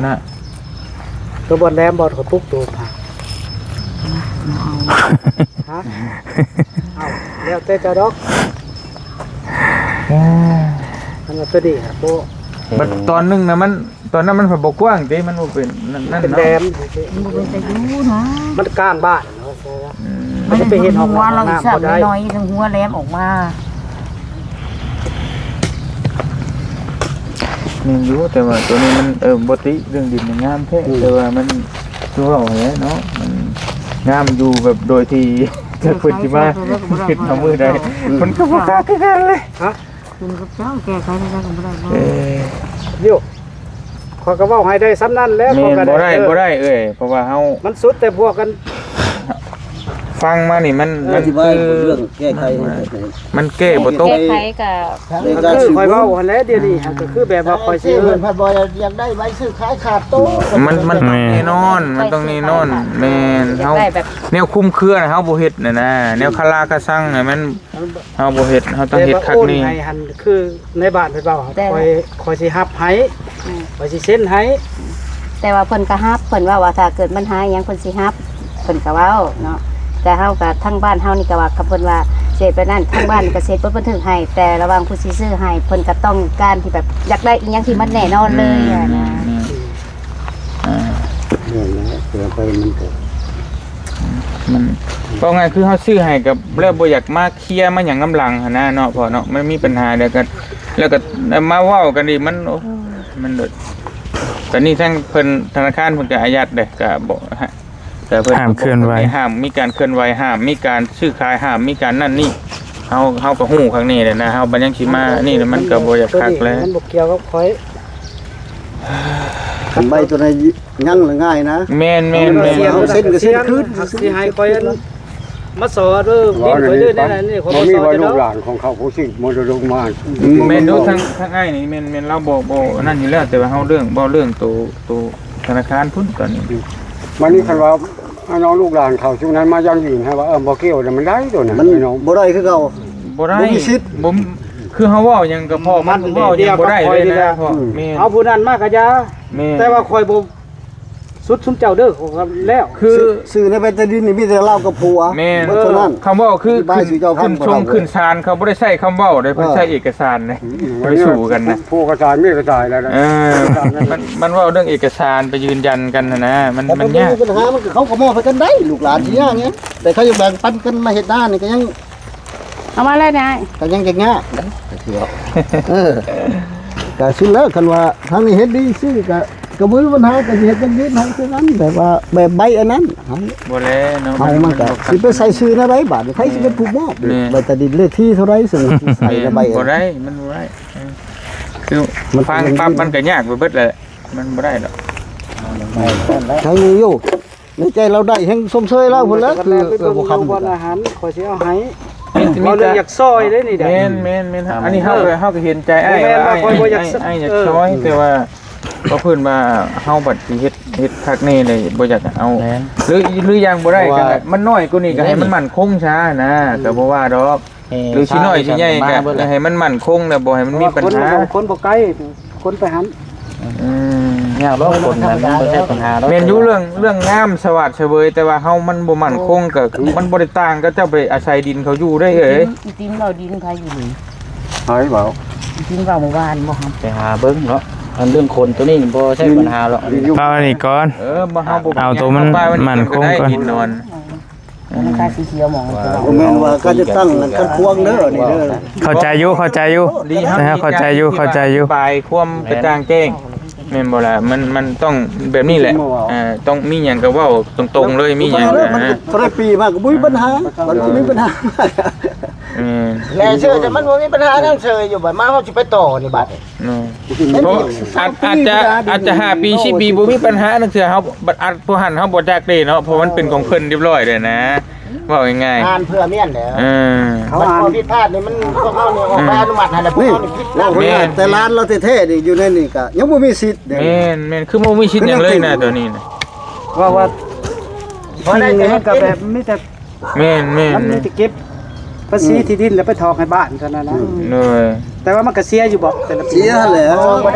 ໂຕບ່ອນແຫຼມບໍ່ ຂ້ອຍປຸກໂຕ ຮະ ເອົາ ແລ້ວແຕ່ເຈົ້າດອກ ເອີ ອັນນັ້ນຕົວນີ້ນະບໍ່ ບັດຕອນໜຶ່ງນະ ມັນ ຕອນນັ້ນມັນພັດບໍ່ກວ້າງເດ້ ມັນບໍ່ເປັນນັ້ນ ນັ້ນ ເປັນແຫຼມ ເນາະ ມັນບໍ່ເປັນຕາຢູ່ນະ ມັນກາງບ້ານເນາະ ອືມ ມັນຈະໄປເຮັດຫ້ອງນ້ຳ ຫ້ອງນ້ຳບໍ່ໄດ້ ນ້ອຍໆ ທັງຫົວແຫຼມອອກມາ ແມ່ນຢູ່ ແຕ່ວ່າຕົວນີ້ມັນ ເອີ ບໍ່ຕິເລື່ອງດິນນີ້ງາມແທ້ ອືມ ແຕ່ວ່າມັນຄືເວົ້າຫັ້ນແຫຼະເນາະ ມັນງາມຢູ່ແບບໂດຍທີ່ ຈັກເພິ່ນຊິມາເຮັດເຮົາມື້ໃດ ອືມ ມັນກໍບໍ່ຄັກຄືກັນເລີຍ ຮະ? ຂຶ້ນກັບເຈົ້າ ແກ້ໄຂໃດກໍບໍ່ໄດ້ບໍ່ ເອີ ຢູ່ ຂ້ອຍກໍເວົ້າໃຫ້ໄດ້ສ່ຳນັ້ນແຫຼະ ແມ່ນ ຂ້ອຍກໍ ບໍ່ໄດ້ ເອີ ບໍ່ໄດ້ເອີຍ ເພາະວ່າເຮົາ ມັນສຸດແຕ່ພວກກັນ ຟັງມານີ້ມັນ ເອີ ມັນ ທີ່ວ່າ ຄື ເລື່ອງແກ້ໄຂ ມັນແກ້ບໍ່ຕົກ ແກ້ໄຂກໍ ໃນການ ຄືຂ້ອຍເວົ້າຫັ້ນແຫຼະ ດຽວນີ້ ອືມ ກໍຄືແບບວ່າຂ້ອຍຊິ ເອີ ເພິ່ນພັດບໍ່ຢາກໄດ້ໃບຊື້ຂາຍຂາດໂຕ ມັນ ມັນຕ້ອງແນ່ນອນ ມັນຕ້ອງແນ່ນອນ ແມ່ນ ເຮົາ ແນວຄຸມເຄືອນະ ເຮົາບໍ່ເຮັດນະນະ ແນວຄາລາຄາຊັງນະ ມັນ ເຮົາບໍ່ເຮັດ ເຮົາຕ້ອງເຮັດຄັກນີ້ ແຕ່ວ່າໂອນໃຫ້ຫັ້ນ ຄືໃນບ້ານເພິ່ນເວົ້າ ແຕ່ ຂ້ອຍ ຂ້ອຍຊິຮັບໃຫ້ ອືມ ຂ້ອຍຊິເຊັນໃຫ້ ແຕ່ວ່າເພິ່ນກໍຮັບ ເພິ່ນເວົ້າວ່າຖ້າເກີດບັນຫາອີ່ຫຍັງເພິ່ນຊິຮັບ ເພິ່ນກໍເວົ້າເນາະ ແຕ່ເຮົາກໍ ທາງບ້ານເຮົານີ້ກໍວ່າ ຄັນເພິ່ນວ່າຊິເຮັດແບບນັ້ນ ທາງບ້ານກໍຊິເຮັດບົດບັນທຶກໃຫ້ ແຕ່ລະຫວ່າງຜູ້ຊິຊື້ໃຫ້ ເພິ່ນກໍຕ້ອງການທີ່ແບບຢາກໄດ້ອີ່ຫຍັງທີ່ມັນແນ່ນອນເລີຍ ແມ່ນ ຫັ້ນນະ ແມ່ນ ອ່າ ແມ່ນແລ້ວ ເກີນໄປມັນກໍ ມັນ ເວົ້າງ່າຍຄືເຮົາຊື້ໃຫ້ກໍແລ້ວ ບໍ່ຢາກມາເຄຍມາຫຍັງນຳຫຼັງຫັ້ນນະເນາະ ພໍ່ເນາະ ມັນມີບັນຫາແລ້ວກໍ ແລ້ວກໍມາເວົ້າກັນອີກ ມັນ ໂອ້ ມັນໂດດ ຕອນນີ້ທາງເພິ່ນ ທະນາຄານເພິ່ນກໍອາຍັດເດ້ ກໍບໍ່ ແຕ່ເພິ່ນ ຫ້າມເຄື່ອນໄຫວ ຫ້າມມີການເຄື່ອນໄຫວ ຫ້າມມີການຊື້ຂາຍ ຫ້າມມີການນັ້ນນີ້ ເຮົາ ເຮົາກໍຮູ້ຄັກແນ່ແຫຼະນະ ເຮົາບັດຍັງຊິມານີ້ ມັນກໍບໍ່ຢາກຄັກແຫຼະ ມັນບໍ່ກ່ຽວກັບຂ້ອຍ ຄັນໃບຕົວໃດຍັງລະງ່າຍນະ ແມ່ນໆໆ ເຮົາເຊັນກໍເຊັນຄືນ ຊິໃຫ້ຂ້ອຍອັນ ມາສໍເດີ ດິນຂ້ອຍເດີ ແນວນັ້ນນີ້ ບໍ່ມີວ່າລູກຫຼານຂອງເຂົາຜູ້ສືບມໍລະດົກມາ ອືມ ແມ່ນຢູ່ ທາງ ທາງອ້າຍນີ້ແມ່ນ ແມ່ນລາວບໍ່ ບໍ່ອັນນັ້ນຢູ່ແລ້ວ ແຕ່ວ່າເຮົາເລື່ອງ ເວົ້າເລື່ອງໂຕ ໂຕທະນາຄານພຸ້ນຕອນນີ້ ບັດນີ້ຄັນວ່າ ເອົານ້ອງລູກຫຼານເຂົາຊຸມນັ້ນມາຢັ້ງຢືນໃຫ້ວ່າ ເອີ ບໍ່ກ່ຽວນະ ມັນໄດ້ໂຕນະ ມັນ ໄອ້ນ້ອງ ບໍ່ໄດ້ຄືເກົ່າ ບໍ່ໄດ້ ບໍ່ມີສິດ ບໍ່ ຄືເຮົາເວົ້າຫຍັງກໍພໍ ມັນ ມັນເວົ້າຫຍັງບໍ່ໄດ້ເລີຍນະ ພໍ່ ອືມ ແມ່ນ ເອົາຜູ້ນັ້ນມາກໍຢ່າ ແມ່ນ ແຕ່ວ່າຂ້ອຍບໍ່ສຸດຊຸມເຈົ້າເດີ ຂ້ອຍກໍແລ້ວ ຄື ຊື່ ຊື່ໃນໃບຕາດິນນີ້ມີແຕ່ລາວກັບຜົວ ແມ່ນ ເທົ່ານັ້ນ ຄຳເວົ້າຄື ອະທິບາຍສູ່ເຈົ້າຟັງ ຂຶ້ນຊົງ ຂຶ້ນສານ ເຂົາບໍ່ໄດ້ໃຊ້ຄຳເວົ້າເດ້ ເອີ ເພິ່ນໃຊ້ເອກະສານເດ້ ອືມ ໄປສູ້ກັນນະ ຜູ້ເອກະສານ ມີເອກະສານແລ້ວນະ ເອີ ມັນ ມັນເວົ້າເລື່ອງເອກະສານໄປຢືນຢັນກັນຫັ້ນນະ ມັນ ມັນຍາກ ມັນບໍ່ມີບັນຫາ ມັນກໍ ເຂົາກໍມອບໃຫ້ກັນໄດ້ ລູກຫຼານຊິຍາກຫຍັງ ແຕ່ເຂົາຢາກແບ່ງປັນກັນມາເຮັດນານີ້ກໍຍັງ ເອົາມາເລີຍນາຍ ກໍຍັງຈະຍາກເດ້ ເອີ ກໍສຸດແລ້ວ ຄັນວ່າທາງນີ້ເຮັດດີຊື່ກໍ ກໍບໍ່ມີບັນຫາ ກໍຊິເຮັດຈັ່ງຊີ້ໃຫ້ຄືກັນ ແບບວ່າແບບໃບອັນນັ້ນ ບໍ່ແລ້ວເນາະ ເຮົາມັນກໍ ມັນບໍ່ ຊິໄປໃສ່ຊື່ແນວໃດບາດນີ້ ໃຜຊິເປັນຜູ້ມອບ ແມ່ນ ໃບຕາດິນເລກທີ່ເທົ່າໃດ ສະເໜີໃສ່ໃນໃບ ບໍ່ໄດ້ ມັນບໍ່ໄດ້ ເອີ ຄື ມັນ ຟັງປັບມັນກໍຍາກໄປເບິດແຫຼະ ມັນບໍ່ໄດ້ດອກ ທາງນີ້ຢູ່ ໃນໃຈລາວໄດ້ແຮງຊົມເຊີຍລາວພຸ້ນແຫຼະ ຄື ເອີ ບໍ່ຄຳ ບ່ອນອາຫານ ຂ້ອຍຊິເອົາໃຫ້ ມີແຕ່ ເວົ້າເລື່ອງຢາກຊ່ອຍເດ້ນີ້ເດ້ ແມ່ນໆໆ ອັນນີ້ເຮົາ ເອີ ກໍ ເຮົາກໍເຫັນໃຈອ້າຍ ແມ່ນວ່າຂ້ອຍບໍ່ຢາກ ອ້າຍ ອ້າຍຢາກ ເອີ ຊ່ອຍ ແຕ່ວ່າ ກໍເພິ່ນວ່າເຮົາບັດຊິເຮັດ ເຮັດຄັກແນ່ເລີຍ ບໍ່ຢາກເອົາ ແມ່ນ ຫຼື ຫຼືຢ່າງບໍ່ໄດ້ ເພາະວ່າ ກໍ ມັນນ້ອຍກວ່ານີ້ກໍໃຫ້ມັນໝັ້ນຄົງຊະນະ ກໍບໍ່ວ່າດອກ ເອີ ຫຼືຊິນ້ອຍຊິໃຫຍ່ກໍໃຫ້ມັນໝັ້ນຄົງ ແລ້ວບໍ່ໃຫ້ມັນມີບັນຫາ ເພາະວ່າຄົນ ຄົນບໍ່ໃກ້ ຄົນໄປຫັ້ນ ອືມ ຍາກດອກຄົນນັ້ນ ມັນບໍ່ໃຊ່ບັນຫາດອກ ແມ່ນຢູ່ເລື່ອງ ເລື່ອງງາມສະຫວາດສະເຫວີຍ ແຕ່ວ່າເຮົາມັນບໍ່ໝັ້ນຄົງ ກໍມັນບໍ່ໄດ້ຕ່າງກັບເຈົ້າໄປອາໄສດິນເຂົາຢູ່ເດ້ເອີຍ ອີຕິມ ອີຕິມເວົ້າດິນໃຜຢູ່ນີ້ ໃຜເວົ້າ ອີຕິມເວົ້າມື້ວານບໍ່ ໄປຫາເບິ່ງເນາະ ອັນເລື່ອງຄົນໂຕນີ້ບໍ່ໃຊ່ບັນຫາດອກ ເອົາອັນນີ້ກ່ອນ ເອີ ບໍ່ ເຮົາບໍ່ ເອົາໂຕມັນໝັ້ນຄົງກ່ອນ ມັນກາສີຂຽວໝອງ ບໍ່ແມ່ນວ່າການຈັດຕັ້ງນັ້ນຂັດຂວາງເດີ ນີ້ເດີ ເຂົ້າໃຈຢູ່ ເຂົ້າໃຈຢູ່ ເຂົ້າໃຈຢູ່ ເຂົ້າໃຈຢູ່ ອະທິບາຍຄວາມກະຈ່າງແຈ້ງ ແມ່ນບໍ່ລະ ມັນ ມັນຕ້ອງແບບນີ້ແຫຼະ ເອີ ຕ້ອງມີຫຍັງກໍເວົ້າຕົງໆເລີຍ ມີຫຍັງ ມັນກໍເທົ່າໃດປີມາກໍບໍ່ມີບັນຫາ ມັນບໍ່ມີບັນຫາ ເອີ ແລະເຊື່ອແຕ່ມັນບໍ່ມີບັນຫານຳເຊີຍຢູ່ ບັດມາເຮົາຊິໄປຕໍ່ນີ້ບັດ ເນາະ ເພາະອາດ ອາດຈະ ອາດຈະຫ້າປີ ສິບປີ ບໍ່ມີບັນຫານຳເທື່ອ ເຮົາ ອາດ ພວກຫັ້ນເຮົາບໍ່ຈັກເດ້ເນາະ ເພາະມັນເປັນຂອງເພິ່ນຮຽບຮ້ອຍແລ້ວນະ ເວົ້າງ່າຍໆ ອ່ານເພື່ອມຽນແຫຼະ ເອີ ມັນຂໍ້ຜິດພາດນີ້ ມັນ ພວກເຮົານີ້ອອກໃບອະນຸມັດໃຫ້ແລ້ວ ພວກເຮົານີ້ຜິດນຳ ແມ່ນ ແຕ່ຫຼານລາວແທ້ໆນີ້ຢູ່ໃນນີ້ກະຍັງບໍ່ມີສິດເດ້ ແມ່ນໆ ຄືບໍ່ມີສິດຫຍັງເລີຍນະ ຕອນນີ້ນະ ເວົ້າວ່າ ບໍ່ໄດ້ ສິ່ງນີ້ມັນກະແບບມີແຕ່ ແມ່ນໆໆ ມັນມີແຕ່ເກັບພາສີທີ່ດິນແລ້ວໄປຖອກໃຫ້ບ້ານເທົ່ານັ້ນນະ ໂດຍ ແຕ່ວ່າມັນກໍເສຍຢູ່ບໍ່ແຕ່ລະປີ ເສຍແລ້ວ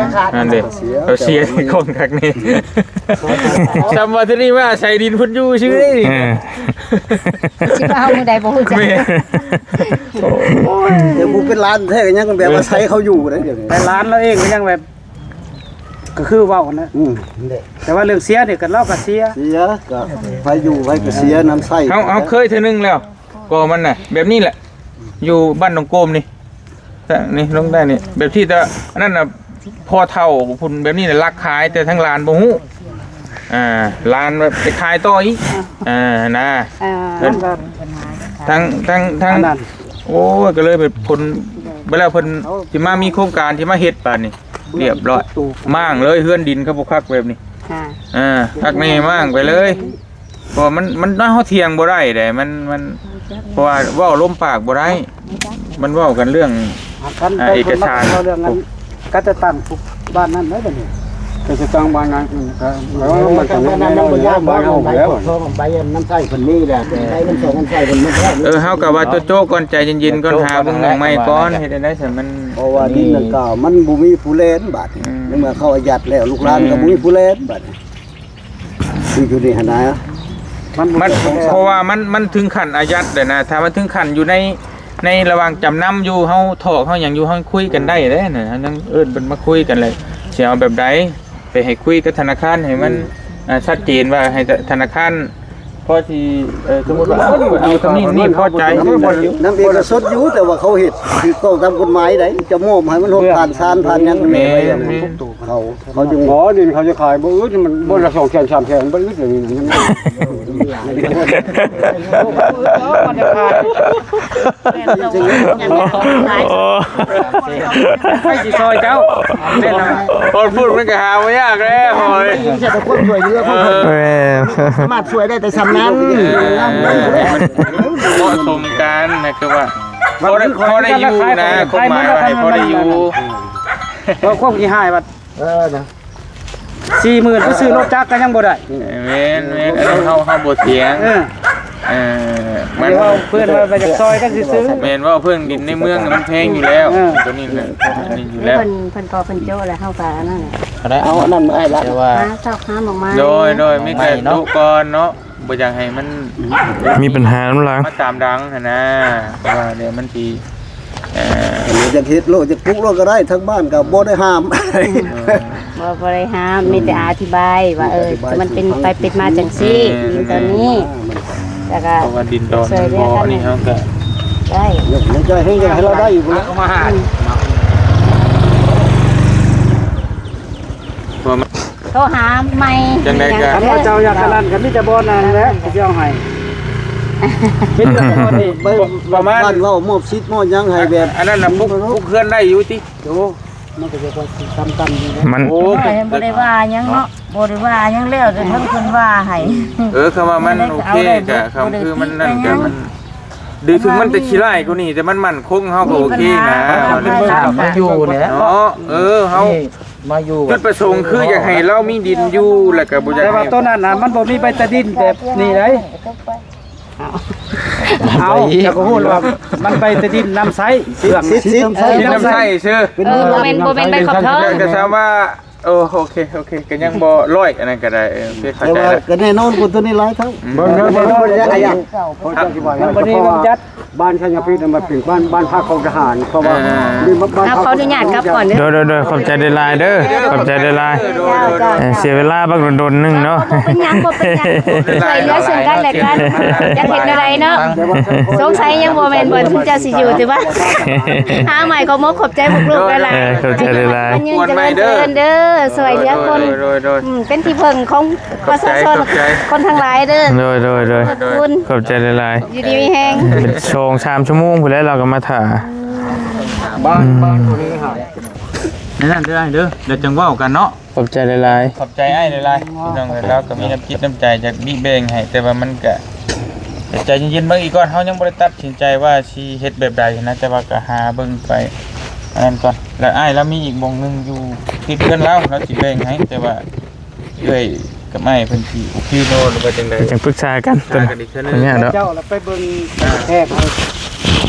ນັ້ນເດ້ ເສຍ ເອົາເສຍໃນກອງຄັກນີ້ ສ່ຳວ່າທີ່ນີ້ວ່າໃສ່ດິນເພິ່ນຢູ່ຊື່ນີ້ ເອີ ຊິວ່າເຮົາມື້ໃດບໍ່ຮູ້ຈັກ ແມ່ນ ໂອ້ຍ ແຕ່ຜູ້ເປັນຫຼານແທ້ກໍຍັງແບບວ່າໃສ່ເຂົາຢູ່ເດ້ ດຽວນີ້ ແຕ່ຫຼານລາວເອງກໍຍັງແບບ ກໍຄືເວົ້ານະ ອືມ ແຕ່ວ່າເລື່ອງເສຍນີ້ກໍລາວກໍເສຍ ເສຍກໍໃຜຢູ່ໃຜກໍເສຍນຳໃຊ້ ເຮົາ ເຮົາເຄີຍເທື່ອໜຶ່ງແລ້ວ ກໍມັນນະ ແບບນີ້ແຫຼະ ຢູ່ບ້ານໜອງໂກມນີ້ ນີ້ລົງໄດ້ນີ້ ແບບທີ່ແຕ່ອັນນັ້ນນະ ພໍ່ເຖົ້າພຸ້ນແບບນີ້ນະ ລັກຂາຍ ແຕ່ທາງຫຼານບໍ່ຮູ້ ອ່າ ຫຼານແບບໄປຂາຍຕໍ່ອີກ ອ່າ ນະ ອ່າ ທາງ ທາງ ທາງ ອັນນັ້ນ ໂອ້ຍ ກໍເລີຍແບບຜົນ ໄປແລ້ວເພິ່ນຊິມາມີໂຄງການ ຊິມາເຮັດບາດນີ້ ຮຽບຮ້ອຍ ມ້າງເລີຍ ເຮືອນດິນເຂົາບໍ່ຄັກແບບນີ້ ອ່າ ຄັກແນ່ ມ້າງໄປເລີຍ ເພາະວ່າມັນ ມັນ ເຮົາຖຽງບໍ່ໄດ້ເດ້ ມັນ ມັນ ເພາະວ່າເວົ້າລົມປາກບໍ່ໄດ້ ມັນເວົ້າກັນເລື່ອງ ອ່າ ເອກະສານ ເວົ້າເລື່ອງນັ້ນ ກະຈະຕັ້ງທຸກບ້ານນັ້ນໄດ້ບັດນີ້ ກະຈະຕັ້ງບ້ານນັ້ນ ເອີ ມັນກໍແມ່ນແນວນັ້ນແຫຼະ ບ້ານເຮົາແລ້ວ ໃບນຳໃຊ້ເພິ່ນມີແລ້ວ ໃບນຳໃຊ້ນຳໃຊ້ເພິ່ນໝົດແລ້ວ ເອີ ເຮົາກໍວ່າໂຈະໆກ່ອນ ໃຈເຢັນໆກ່ອນ ຫາເບິ່ງໝ່ອງໃໝ່ກ່ອນ ເຮັດຈັ່ງໃດຊັ້ນມັນ ເພາະວ່າດິນນັ້ນກໍມັນບໍ່ມີຜູ້ແລ່ນບາດນີ້ ໃນເມື່ອເຂົາອາຍັດແລ້ວ ລູກຫຼານກໍບໍ່ມີຜູ້ແລ່ນບາດນີ້ ຄືຢູ່ນີ້ຫັ້ນນະ ມັນ ມັນ ເພາະວ່າມັນ ມັນເຖິງຂັ້ນອາຍັດແລ້ວນະ ຖ້າມັນເຖິງຂັ້ນຢູ່ໃນ ໃນລະຫວ່າງຈຳນຳຢູ່ ເຮົາຖອກເຮົາຫຍັງຢູ່ ເຮົາຄຸຍກັນໄດ້ເດ້ນະ ເຮົາຍັງເອີ້ນເພິ່ນມາຄຸຍກັນແຫຼະ ຊິເອົາແບບໃດ ໄປໃຫ້ຄຸຍກັບທະນາຄານໃຫ້ມັນ ອືມ ອ່າ ຊັດເຈນວ່າໃຫ້ທະ ທະນາຄານ ພໍຊິ ເອີ ສົມມຸດວ່າເອົາ ເອົາທຳນີ້ນີ້ພໍໃຈ ນຳເອກະຊົນຢູ່ ແຕ່ວ່າເຂົາເຮັດຖືກຕ້ອງຕາມກົດໝາຍໃດ ຈະມອບໃຫ້ມັນຫົກຜ່ານຊານຜ່ານຫຍັງ ແມ່ນ ແມ່ນ ເຂົາ ເຂົາຈຶ່ງ ບໍ່ ດິນເຂົາຈະຂາຍບໍ່ອຶດ ມັນບໍ່ລະສອງແສນສາມແສນບໍ່ອຶດ ອັນນີ້ນະ ໂອ້ ໃຜຊິຊ່ອຍເຈົ້າ ແມ່ນລະ ຮອດພຸ້ນມັນກໍຫາບໍ່ຍາກແລ້ວ ໂອ້ຍ ມີແຕ່ຄວາມຊ່ວຍເຫຼືອຂອງເພິ່ນ ເອີ ສາມາດຊ່ວຍໄດ້ແຕ່ສ່ຳນັ້ນ ເອີ ເໝາະສົມກັນນະ ຄືວ່າ ພໍໄດ້ ພໍໄດ້ຢູ່ນະ ຄວາມໝາຍວ່າໃຫ້ພໍໄດ້ຢູ່ ເພາະຄວາມຂີ້ຮ້າຍວ່າ ເອີ ນະ ສີ່ໝື່ນ ໄປຊື້ລົດຈັກກໍຍັງບໍ່ໄດ້. ແມ່ນໆ ອັນນັ້ນເຮົາ ເຮົາບໍ່ຖຽງ. ເອີ ເອີ ມັນ ເວົ້າເພື່ອນວ່າ ວ່າຢາກຊ່ອຍກັນຊື່ໆ. ແມ່ນ ເວົ້າເພື່ອນ ດິນໃນເມືອງມັນແພງຢູ່ແລ້ວ. ເອີ ຕົວນີ້ນະ ອັນນີ້ຢູ່ແລ້ວ. ເພິ່ນ ເພິ່ນກໍເພິ່ນໂຈ້ແລ້ວ ເຮົາກໍອັນນັ້ນແຫຼະ. ເອົາອັນນັ້ນມາໃຫ້ລະ ແຕ່ວ່າ ຫາຊອກຫາໝາກໄມ້ ໂດຍໆ ມີແຕ່ດຸກ່ອນເນາະ. ບໍ່ຢາກໃຫ້ມັນມີບັນຫານຳຫຼັງ ມາຕາມຫຼັງຫັ້ນນະ ເພາະວ່າດຽວມັນຊິ ເອີ ຢາກເຮັດໂລດ ຢາກປຸກໂລດກໍໄດ້ ທາງບ້ານກໍບໍ່ໄດ້ຫ້າມ. ເອີ ບໍ່ ບໍ່ໄດ້ຫ້າມ ມີແຕ່ອະທິບາຍວ່າ ເອີ ມັນເປັນໄປເປັນມາຈັ່ງຊີ້ ເອີ ດິນຕອນນີ້ ແລ້ວກໍ ເພາະວ່າດິນດອນມັນບໍ່ ອັນນີ້ເຮົາກໍໄດ້ ຢາກໃຫ້ ຢາກໃຫ້ລາວໄດ້ຢູ່ພຸ້ນແຫຼະ. ເພາະມັນ ໂທຫາໃໝ່ ຈັ່ງໃດກໍ ຄັນວ່າເຈົ້າຢາກອັນນັ້ນກໍມີແຕ່ບ່ອນນັ້ນແຫຼະ ເຂົາຊິເອົາໃຫ້. ເຮັດແບບນີ້ ປະມານ ບ້ານເວົ້າມອບສິດມອບຫຍັງໃຫ້ແບບ ອັນນັ້ນນະ ປຸກ ປຸກເຮືອນໄດ້ຢູ່ຕິ? ໂອ້ ມັນກໍຈະພໍຊິຕ່ຳໆຢູ່ເດ້. ມັນ ໂອ້ ຍັງບໍ່ໄດ້ວ່າຫຍັງເນາະ ບໍ່ໄດ້ວ່າຫຍັງແລ້ວ ແຕ່ເພິ່ນ ເພິ່ນວ່າໃຫ້. ເອີ ຄຳວ່າມັນໂອເຄກະ ຄຳຄືມັນນັ້ນກະ ມັນ ດີເຖິງມັນຈະຂີ້ຮ້າຍກວ່ານີ້ ແຕ່ມັນໝັ້ນຄົງ ເຮົາກໍໂອເຄນະ. ມັນຢູ່ນີ້ແຫຼະເນາະ. ເອີ ເຮົາ ມາຢູ່ ຈຸດປະສົງຄືຢາກໃຫ້ລາວມີດິນຢູ່ ແລ້ວກໍບໍ່ຢາກ ແຕ່ວ່າ ໃຫ້ ຕົວນັ້ນນະ ມັນບໍ່ມີໃບຕາດິນແບບນີ້ໃດ. ເອົາ ເຈົ້າກໍຮູ້ແລ້ວວ່າມັນໃບຕາດິນນຳໃຊ້ ເຄື່ອງ ຊິ ຊິ ຊິນຳໃຊ້ ຊິນຳໃຊ້ຊື່. ເອີ ບໍ່ແມ່ນ ບໍ່ແມ່ນໃບຂອບທອງ ແຕ່ກໍຊາວວ່າ ໂອ ໂອເຄ ໂອເຄ ກໍຍັງບໍ່ຮ້ອຍ ອັນນັ້ນກໍໄດ້. ເອີ ໂອເຄ ເຂົ້າໃຈແລ້ວ. ແຕ່ວ່າກໍແນ່ນອນກວ່າຕົວນີ້ຫຼາຍເທົ່າ. ອືມ ມັນບໍ່ໄດ້ວ່າຈັດ ບ້ານໄຊຍະພິດນະ ມັນເປັນບ້ານ ບ້ານພັກຂອງທະຫານ ເພາະວ່າ ເອີ ເຮົາຂໍອະນຸຍາດກັບກ່ອນເດີ. ໂດຍໆໆ ຂອບໃຈຫຼາຍໆເດີ ຂອບໃຈຫຼາຍໆ. ເອີ ເສຍເວລາບັກດົນໆໜຶ່ງເນາະ. ບໍ່ເປັນຫຍັງ ບໍ່ເປັນຫຍັງ ຊ່ວຍເຫຼືອເຊິ່ງກັນແລະກັນ. ຢາກເຮັດແນວໃດເນາະ ສົງໄສຍັງບໍ່ແມ່ນບ່ອນຊຸມເຈົ້າຊິຢູ່ ຖືວ່າຫາໃໝ່. ຂອບມຸກຂອບໃຈພວກລູກຫຼາຍໆ. ເອີ ຂອບໃຈຫຼາຍໆ ມັນຍືນຈະເລີນຈະເລີນເດີ ຊ່ວຍເຫຼືອຄົນ ໂດຍໆໆ ອືມ ເປັນທີ່ເພິ່ງຂອງ ຂອບໃຈ ປະຊາຊົນ ຂອບໃຈ ຄົນທັງຫຼາຍເດີ. ໂດຍໆໆ ຂອບຄຸນ ຂອບໃຈຫຼາຍໆ. ຢູ່ດີມີແຮງ. ເປັນສອງສາມຊົ່ວໂມງພຸ້ນແຫຼະ ລາວກໍມາຖ້າ ບ້ານ ອືມ ບ້ານຕົວນີ້ຫາ ໃນນັ້ນເດີອ້າຍເດີ ດຽວຈັ່ງເວົ້າກັນເນາະ. ຂອບໃຈຫຼາຍໆ ຂອບໃຈອ້າຍຫຼາຍໆ. ພີ່ນ້ອງເອີຍ ລາວກໍມີນ້ຳຈິດນ້ຳໃຈຈາກບິແບ່ງໃຫ້ ແຕ່ວ່າມັນກະ ໃຈເຢັນໆເບິ່ງອີກກ່ອນ. ເຮົາຍັງບໍ່ໄດ້ຕັດສິນໃຈວ່າຊິເຮັດແບບໃດນະ ແຕ່ວ່າກໍຫາເບິ່ງໄປອັນນັ້ນກ່ອນ. ແລ້ວອ້າຍລາວມີອີກບ່ອນໜຶ່ງຢູ່ຕິດເຮືອນລາວ ລາວຊິແບ່ງໃຫ້ ແຕ່ວ່າ ເອື້ອຍກັບອ້າຍເພິ່ນຊິໂອເຄບໍ່ ຫຼືວ່າຈັ່ງໃດ ຈັ່ງປຶກສາກັນ ປຶກສາກັນອີກເທື່ອໜຶ່ງ. ເຈົ້າລະໄປເບິ່ງແທກໃຫ້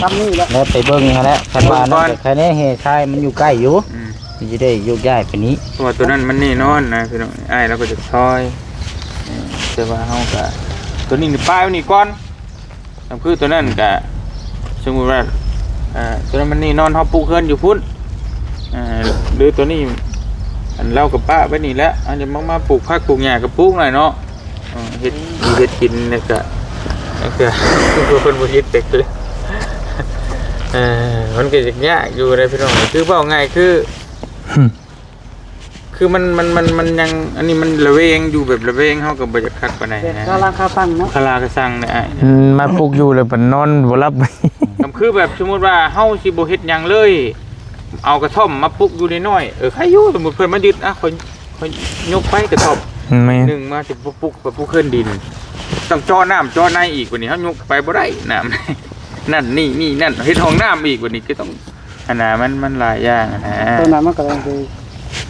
ຊ່ຳນີ້ແຫຼະ ແລ້ວໄປເບິ່ງຫັ້ນແຫຼະ. ຄັນວ່ານັ້ນກໍໃຄແນ່ ແຮ່ຊາຍມັນຢູ່ໃກ້ຢູ່ ອືມ ມັນຊິໄດ້ໂຍກຍ້າຍໄປນີ້ ເພາະວ່າຕົວນັ້ນມັນແນ່ນອນນະພີ່ນ້ອງ. ອ້າຍລາວກໍຈະຊ່ອຍ ເອີ ແຕ່ວ່າເຮົາກໍ ຕົວນີ້ນີ້ປາຍໄວ້ນີ້ກ່ອນ. ກໍຄືຕົວນັ້ນກະ ສົມມຸດວ່າ ເອີ ຕົວນັ້ນມັນແນ່ນອນ ເຮົາປູກເຮືອນຢູ່ພຸ້ນ ເອີ ຫຼືຕົວນີ້ ອັນ ລາວກໍປະໄວ້ນີ້ແຫຼະ. ເຮົາຈະມາ ມາປູກຜັກປູກຫຍ້າກໍປູກໜ້ອຍເນາະ. ເອີ ເຮັດຢູ່ເຮັດກິນ ແລ້ວກະ ແລ້ວກະ ເພິ່ນບໍ່ເຮັດແຕ່ເກີດ ເອີ ມັນກໍຍາກໆຢູ່ເດ້ພີ່ນ້ອງ. ຄືເວົ້າງ່າຍຄື ຄືມັນ ມັນ ມັນ ມັນຍັງ ອັນນີ້ມັນລະແວງຢູ່ ແບບລະແວງ ເຮົາກໍບໍ່ຢາກຄັກປານໃດນະ. ຄາລາຄາຊັງເນາະ ຄາລາຄາຊັງເດ້ອ້າຍ. ອືມ ມາປຸກຢູ່ແລ້ວບັດນອນບໍ່ຫຼັບ. ກໍຄືແບບສົມມຸດວ່າເຮົາຊິບໍ່ເຮັດຫຍັງເລີຍ ເອົາກະທ່ອມມາປຸກຢູ່ນ້ອຍໆ ເອີ ໃຄຢູ່. ສົມມຸດເພິ່ນມາຍຶດ ອ່ະ ຂ້ອຍ ຂ້ອຍຍົກໄປກະທ່ອມ ແມ່ນ ໜຶ່ງມາຊິປຸກ ປຸກ ປຸກເຮືອນດິນ ຕ້ອງເຈາະນ້ຳເຈາະໃນອີກ. ບັດນີ້ເຮົາຍົກໄປບໍ່ໄດ້ນ້ຳ ນັ້ນນີ້ ນີ້ນັ້ນ ເຮັດຫ້ອງນ້ຳອີກ. ບັດນີ້ກໍຕ້ອງ ອັນນ່າ ມັນ ມັນຫຼາຍຢ່າງຫັ້ນນະ. ຕົວນັ້ນມັນກໍຕ້ອງໄດ້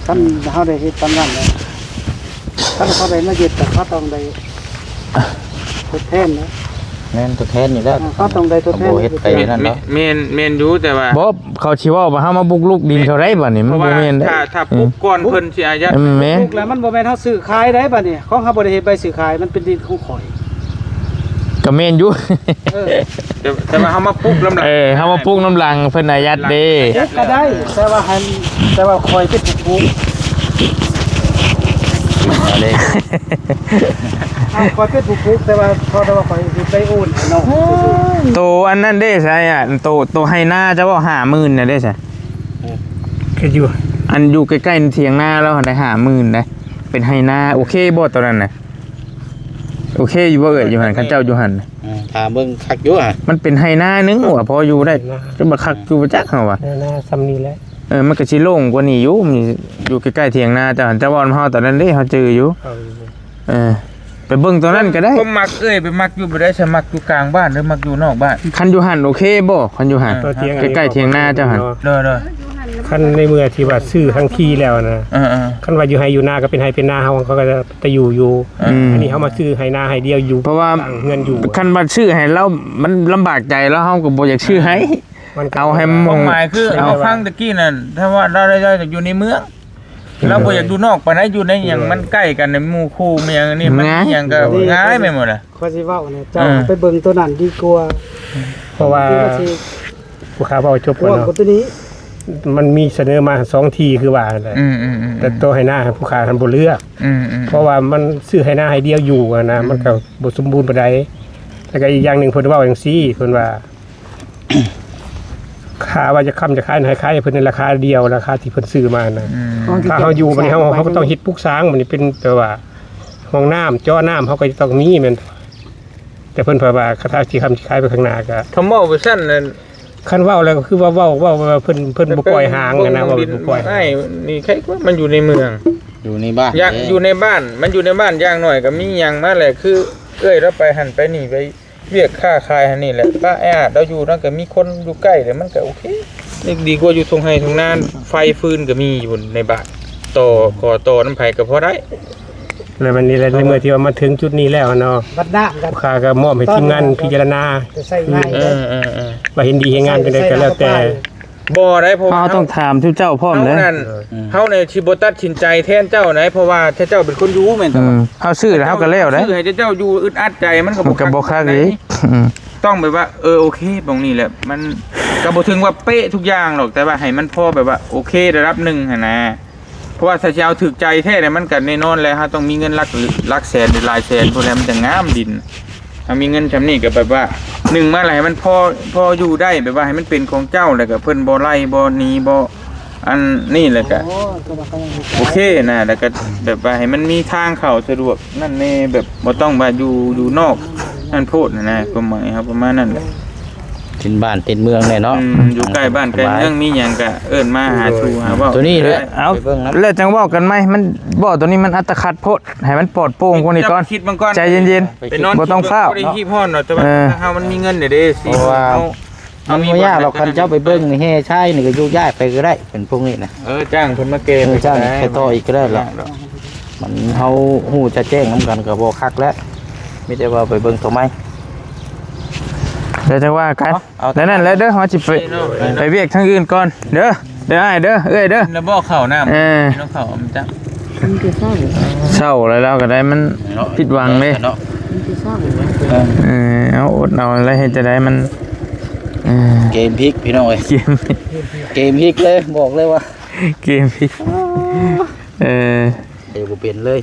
ຄັນເຮົາໄດ້ເຮັດຕາມນັ້ນແລ້ວ ຄັນເຂົາໄດ້ມາຍຶດ ກໍເຂົາຕ້ອງໄດ້ທົດແທນເນາະ. ແມ່ນ ທົດແທນນີ້ແຫຼະ ເອີ ເຂົາຕ້ອງໄດ້ທົດແທນ ບໍ່ເຮັດໄປນັ້ນເນາະ. ແມ່ນ ແມ່ນຢູ່ ແຕ່ວ່າ ບໍ່ ເຂົາຊິເວົ້າວ່າເຮົາມາບຸກລຸກດິນເຂົາໄດ້ບັດນີ້ ມັນບໍ່ແມ່ນເດ້. ຖ້າ ຖ້າ ອືມ ປຸກກ່ອນເພິ່ນຊິອາຍັດ ອືມ ແມ່ນ ປຸກແລ້ວມັນບໍ່ແມ່ນເຮົາຊື້ຂາຍໄດ້ບັດນີ້ ຂອງເຮົາບໍ່ໄດ້ເຮັດໃບຊື້ຂາຍ ມັນເປັນດິນຂອງຂ້ອຍ. ກໍແມ່ນຢູ່ ເອີ ແຕ່ ແຕ່ວ່າເຮົາມາປຸກນຳຫຼັງ ເອີ ເຮົາມາປຸກນຳຫຼັງເພິ່ນອາຍັດເດ້. ປຸກກໍໄດ້ ແຕ່ວ່າໃຫ້ ແຕ່ວ່າຂ້ອຍເປັນຜູ້ປຸກ ເອົາເດ້ ເອົາ ຂ້ອຍເປັນຜູ້ປຸກ ແຕ່ວ່າ ເພາະ ແຕ່ວ່າຂ້ອຍເຮັດໄດ້ໂອນໃຫ້ນ້ອງ. ໂຕອັນນັ້ນເດ້ ໃສ ອັນໂຕ ໂຕໄຮ່ນາເຈົ້າເວົ້າຫ້າໝື່ນນະເດ້ ໃສ ເອີ ຄືຢູ່ ອັນຢູ່ໃກ້ໆຖຽງນາລາວຫັ້ນໄດ້ຫ້າໝື່ນເດ້ ເປັນໄຮ່ນາ. ໂອເຄບໍ່ຕອນນັ້ນນະ? ໂອເຄຢູ່ບໍ່ເອື້ອຍ ຢູ່ຫັ້ນ ຄັນເຈົ້າຢູ່ຫັ້ນ? ເອີ ຖ້າເບິ່ງຄັກຢູ່ຫະ ມັນເປັນໄຮ່ນາໜຶ່ງວ່າ ພໍຢູ່ໄດ້ ຈະບໍ່ຄັກຢູ່ບໍ່ຈັກເຮົາວ່າ ໄຮ່ນາຊ່ຳນີ້ແຫຼະ. ເອີ ມັນກໍຊິໂລ່ງກວ່ານີ້ຢູ່ ມັນຢູ່ໃກ້ໆຖຽງນາເຈົ້າຫັ້ນ ເຈົ້າເວົ້ານຳເຮົາຕອນນັ້ນເດ້ ເຮົາຈື່ຢູ່. ເອີ ໄປເບິ່ງຕອນນັ້ນກໍໄດ້. ຜົມມັກເອື້ອຍໄປມັກຢູ່ບໍ່ໄດ້ ສະມັກຢູ່ກາງບ້ານ ຫຼືມັກຢູ່ນອກບ້ານ? ຄັນຢູ່ຫັ້ນໂອເຄບໍ່? ຄັນຢູ່ຫັ້ນ ເອີ ໃກ້ໆຖຽງນາເຈົ້າຫັ້ນ. ໂດຍໆ ຢູ່ຫັ້ນແລ້ວ ຄັນໃນເມື່ອທີ່ວ່າຊື້ທັງທີ່ແລ້ວນະ ເອີໆ ຄັນວ່າຢູ່ໄຮ່ຢູ່ນາກໍເປັນໄຮ່ເປັນນາເຮົາ ເຂົາກໍຈະ ຈະຢູ່ຢູ່ ເອີ ອືມ ອັນນີ້ເຮົາມາຊື້ໄຮ່ນາໄຮ່ດຽວຢູ່ ເພາະວ່າ ສ້າງເຮືອນຢູ່ ຄັນວ່າຊື້ໃຫ້ລາວ ມັນລຳບາກໃຈ ແລ້ວເຮົາກໍບໍ່ຢາກຊື້ໃຫ້ ມັນກໍ ເອົາໃຫ້ໝ່ອງ ຄວາມໝາຍຄື ເອົາ ເຮົາຟັງຕະກີ້ນັ້ນ ຖ້າວ່າລາວໄດ້ ໄດ້ຢູ່ໃນເມືອງ ລາວບໍ່ຢາກຢູ່ນອກປານໃດ ຢູ່ໃນຫຍັງ ເອີ ມັນໃກ້ກັນ ໝູ່ຄູ່ ມີຫຍັງນີ້ ມັນ ງາຍ ມີຫຍັງກໍງ່າຍແມ່ນບໍ່ລະ? ຂ້ອຍຊິເວົ້ານະ ເຈົ້າ ເອີ ໄປເບິ່ງໂຕນັ້ນດີກວ່າ ເພາະວ່າ ຄືວ່າຊິ ຜູ້ຂ້າເວົ້າຈົບກ່ອນເນາະ ພວກຕົວນີ້ ມັນມີສະເໜີມາສອງທີ່ຄືວ່າຫັ້ນແຫຼະ ອືມໆໆ ແຕ່ໂຕໄຮ່ນາຜູ້ຂ້າຫັ້ນບໍ່ເລືອກ ອືມໆ ເພາະວ່າມັນຊື້ໄຮ່ນາໄຮ່ດຽວຢູ່ຫັ້ນນະ ອືມ ມັນກໍບໍ່ສົມບູນປານໃດ ແລ້ວກໍອີກຢ່າງໜຶ່ງເພິ່ນເວົ້າຈັ່ງຊີ້ ເພິ່ນວ່າ ຖ້າວ່າຈະຄ້ຳຈະຂາຍ ໃຫ້ຂາຍໃຫ້ເພິ່ນໃນລາຄາດຽວ ລາຄາທີ່ເພິ່ນຊື້ມາຫັ້ນນະ ອືມ ຖ້າເຮົາຢູ່ບັດນີ້ ເຮົາ ເຮົາກໍຕ້ອງເຮັດປຸກສ້າງ ບັດນີ້ເປັນແບບວ່າຫ້ອງນ້ຳ ເຈາະນ້ຳ ເຮົາກໍຈະຕ້ອງມີແມ່ນ ແຕ່ເພິ່ນເວົ້າວ່າ ຄັນຖ້າຊິຄ້ຳຊິຂາຍໄປຂ້າງໜ້າກໍ ຄຳເວົ້າວ່າຊັ້ນນັ້ນ ຄັນເວົ້າແລ້ວກໍຄືວ່າເວົ້າ ເວົ້າວ່າເພິ່ນ ເພິ່ນບໍ່ປ່ອອຍຫ້າງຫັ້ນນະ ເວົ້າບໍ່ປ່ອຍ ອ້າຍນີ້ໃຄກວ່າມັນຢູ່ໃນເມືອງ ຢູ່ໃນບ້ານ ຢາກ ເດ້ ຢູ່ໃນບ້ານ ມັນຢູ່ໃນບ້ານ ຢ່າງໜ້ອຍກໍມີຫຍັງມາແຫຼະ ຄືເອື້ອຍລາວໄປຫັ້ນໄປນີ້ ໄປວຽກຄ້າຂາຍຫັ້ນນີ້ແຫຼະ ປະແອອັດ ລາວຢູ່ນັ້ນກໍມີຄົນຢູ່ໃກ້ ແລ້ວມັນກໍໂອເຄ ດີກວ່າຢູ່ທົ່ງໄຮ່ທົ່ງນາ ໄຟຟືນກໍມີຢູ່ໃນບ້ານ ຕໍ່ ຂໍຕໍ່ນຳໃຜກໍພໍໄດ້. ແລ້ວບັດນີ້ແຫຼະ ໃນເມື່ອທີ່ວ່າມາເຖິງຈຸດນີ້ແລ້ວເນາະ ບັດນ້ຳກັນ ຂ້າກໍມອບໃຫ້ທີມງານພິຈາລະນາ ຈະໃຊ້ງານ ເອີໆໆ ວ່າເຫັນດີເຫັນງາມຈັ່ງໃດກໍແລ້ວແຕ່ ບໍ່ໄດ້ ເພາະວ່າ ເຮົາຕ້ອງຖາມທຸກເຈົ້າພ້ອມເດ້ ເຮົານັ້ນ ເຮົານີ້ຊິບໍ່ຕັດສິນໃຈແທນເຈົ້າໃດ ເພາະວ່າເຈົ້າເປັນຄົນຢູ່ແມ່ນ ເອີ ເຮົາຊື້ແລ້ວເຮົາກໍແລ້ວໃດ ຊື້ໃຫ້ເຈົ້າຢູ່ອຶດອັດໃຈ ມັນກໍ ມັນກໍບໍ່ຄັກອີກ ອືມ ຕ້ອງແບບວ່າ ເອີ ໂອເຄ ໝ່ອງນີ້ແຫຼະ ມັນກໍບໍ່ເຖິງວ່າເປະທຸກຢ່າງດອກ ແຕ່ວ່າໃຫ້ມັນພໍແບບວ່າໂອເຄລະດັບໜຶ່ງຫັ້ນນະ. ເພາະວ່າຖ້າຊິເອົາຖືກໃຈແທ້ນີ້ ມັນກໍແນ່ນອນແຫຼະ ເຮົາຕ້ອງມີເງິນຫຼັກ ຫຼັກແສນ ຫຼື ຫຼາຍແສນພຸ້ນແຫຼະ ມັນຈັ່ງງາມດິນ. ເຮົາມີເງິນຊ່ຳນີ້ກໍແບບວ່າ ໜຶ່ງມາແລ້ວໃຫ້ມັນພໍ ພໍຢູ່ໄດ້ ແບບວ່າໃຫ້ມັນເປັນຂອງເຈົ້າ ແລ້ວກໍເພິ່ນບໍ່ໄລ່ ບໍ່ໜີ ບໍ່ອັນນີ້ ແລ້ວກໍ ໂອເຄນະ ແລ້ວກໍແບບວ່າໃຫ້ມັນມີທາງເຂົ້າສະດວກນັ້ນແດ່ ແບບບໍ່ຕ້ອງວ່າຢູ່ ຢູ່ນອກນັ້ນໂພດນະ ຄວາມໝາຍເຮົາປະມານນັ້ນແຫຼະ. ເປັນບ້ານເປັນເມືອງແດ່ເນາະ ອືມ ຢູ່ໃກ້ບ້ານໃກ້ເມືອງ ສະບາຍ ມີຫຍັງກະເອີ້ນມາຫາສູ່ຫາເວົ້າ ໂຕນີ້ແຫຼະ ເອົາ ໄປເບິ່ງນຳ ແລ້ວຈັ່ງເວົ້າກັນໃໝ່ ມັນ ບໍ່ ໂຕນີ້ມັນອັດຕະຂັດໂພດ ໃຫ້ມັນປອດໂປ່ງກວ່ານີ້ກ່ອນ ເຈົ້າຄິດເບິ່ງກ່ອນ ໃຈເຢັນໆ ໄປນອນ ບໍ່ຕ້ອງຟ້າວ ບໍ່ໄດ້ຮີບຮ້ອນດອກ ແຕ່ວ່າ ເອີ ຖ້າເຮົາມັນມີເງິນເດ້ ເພາະວ່າ ເຮົາ ເຮົາມີ ມັນບໍ່ຍາກດອກ ຄັນເຈົ້າໄປເບິ່ງແຮ່ຊາຍນີ້ກໍຢູ່ຍ້າຍໄປກໍໄດ້ ເປັນພວກນີ້ນະ ເອີ ຈ້າງເພິ່ນມາແກ່ ເອີ ຈ້າງໄປຕໍ່ອີກກໍໄດ້ລະ ມັນເຮົາຮູ້ຈະແຈ້ງນຳກັນກໍບໍ່ຄັກແລ້ວ ມີແຕ່ວ່າໄປເບິ່ງໂຕໃໝ່ ແລ້ວຈັ່ງວ່າກັນ ເອົາ ແລ້ວນັ້ນແຫຼະເດີ ເຮົາຊິໄປ ໄປວຽກທາງອື່ນກ່ອນເດີ ເດີອ້າຍເດີ ເອື້ອຍເດີ ແລ້ວບໍ່ເຂົ້ານ້ຳ ເອີ ນ້ອງເຂົ້າມັນຈັກ ມັນຄືເຊົ້າ ເຊົ້າແລ້ວ ລາວກໍໄດ້ ມັນຜິດຫວັງເດ້ ມັນຄືເຊົ້າ ເອີ ເອົາ ອົດເອົາແລ້ວ ເຮັດຈັ່ງໃດ ມັນ ເອີ ເກມພິກພີ່ນ້ອງເອີຍ ເກມ ເກມພິກເລີຍ ບອກເລີຍວ່າ ເກມພິກ ເອີ ເອີ ບໍ່ເປັນເລີຍ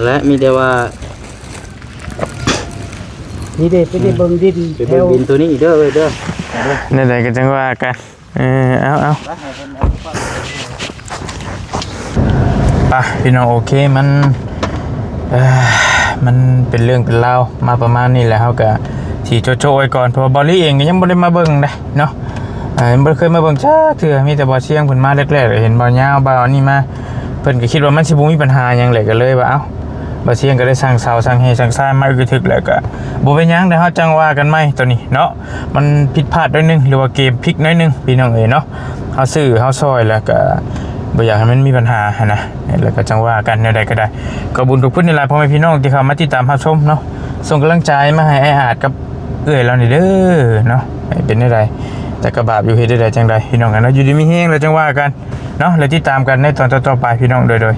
ແລະ ມີແຕ່ວ່າ ນີ້ເດ້ ໄປໄດ້ເບິ່ງດິນ ໄປເບິ່ງດິນໂຕນີ້ເດີ ເດີ ແນວໃດກໍຈັ່ງວ່າກັນ ເອີ ເອົາ ເອົາ ໄປ ພີ່ນ້ອງ ໂອເຄ ມັນ ເອີ ມັນເປັນເລື່ອງເປັນລາວມາປະມານນີ້ແຫຼະ ເຮົາກໍຊິໂຈະໆໄວ້ກ່ອນ ເພາະວ່າເບົາຫຼີເອງກໍຍັງບໍ່ໄດ້ມາເບິ່ງເດ້ເນາະ ເອີ ຍັງບໍ່ເຄີຍມາເບິ່ງຈັກເທື່ອ ມີແຕ່ບ່າວຊຽງເພິ່ນມາແລກໆ ເຫັນບ່າວຍາວ ບ່າວອັນນີ້ມາ ເພິ່ນກໍຄິດວ່າມັນຊິບໍ່ມີບັນຫາຫຍັງແຫຼະ ກໍເລີຍວ່າ ເອົ້າ ບ່າວຊຽງກໍໄດ້ສັ່ງເສົາ ສັ່ງແຮ່ ສັ່ງຊານມາອຶກກະທຶກ ແລ້ວກໍບໍ່ເປັນຫຍັງ ແລ້ວເຮົາຈັ່ງວ່າກັນໃໝ່ໂຕນີ້ເນາະ ມັນຜິດພາດໜ້ອຍໜຶ່ງ ຫຼືວ່າເກມພິກໜ້ອຍໜຶ່ງ ພີ່ນ້ອງເອີຍເນາະ ເຮົາຊື້ເຮົາຊ່ອຍ ແລ້ວກໍບໍ່ຢາກໃຫ້ມັນມີບັນຫາຫັ້ນນະ ແລ້ວກໍຈັ່ງວ່າກັນ ແນວໃດກໍໄດ້ ຂອບຄຸນຂອບຄຸນຫຼາຍໆ ພໍ່ແມ່ພີ່ນ້ອງທີ່ເຂົ້າມາຕິດຕາມຮັບຊົມເນາະ ສົ່ງກຳລັງໃຈມາໃຫ້ອ້າຍອາດກັບເອື້ອຍລາວນີ້ເດີເນາະ ໃຫ້ເປັນແນວໃດ ແຕ່ກໍບາບຢູ່ ເຮັດແນວໃດຈັ່ງໃດ ພີ່ນ້ອງກັນເນາະ ຢູ່ດີມີແຮງ ແລ້ວຈັ່ງວ່າກັນ ເນາະ ແລ້ວຕິດຕາມກັນໃນຕອນຕໍ່ໆໄປ ພີ່ນ້ອງ ໂດຍ ໂດຍ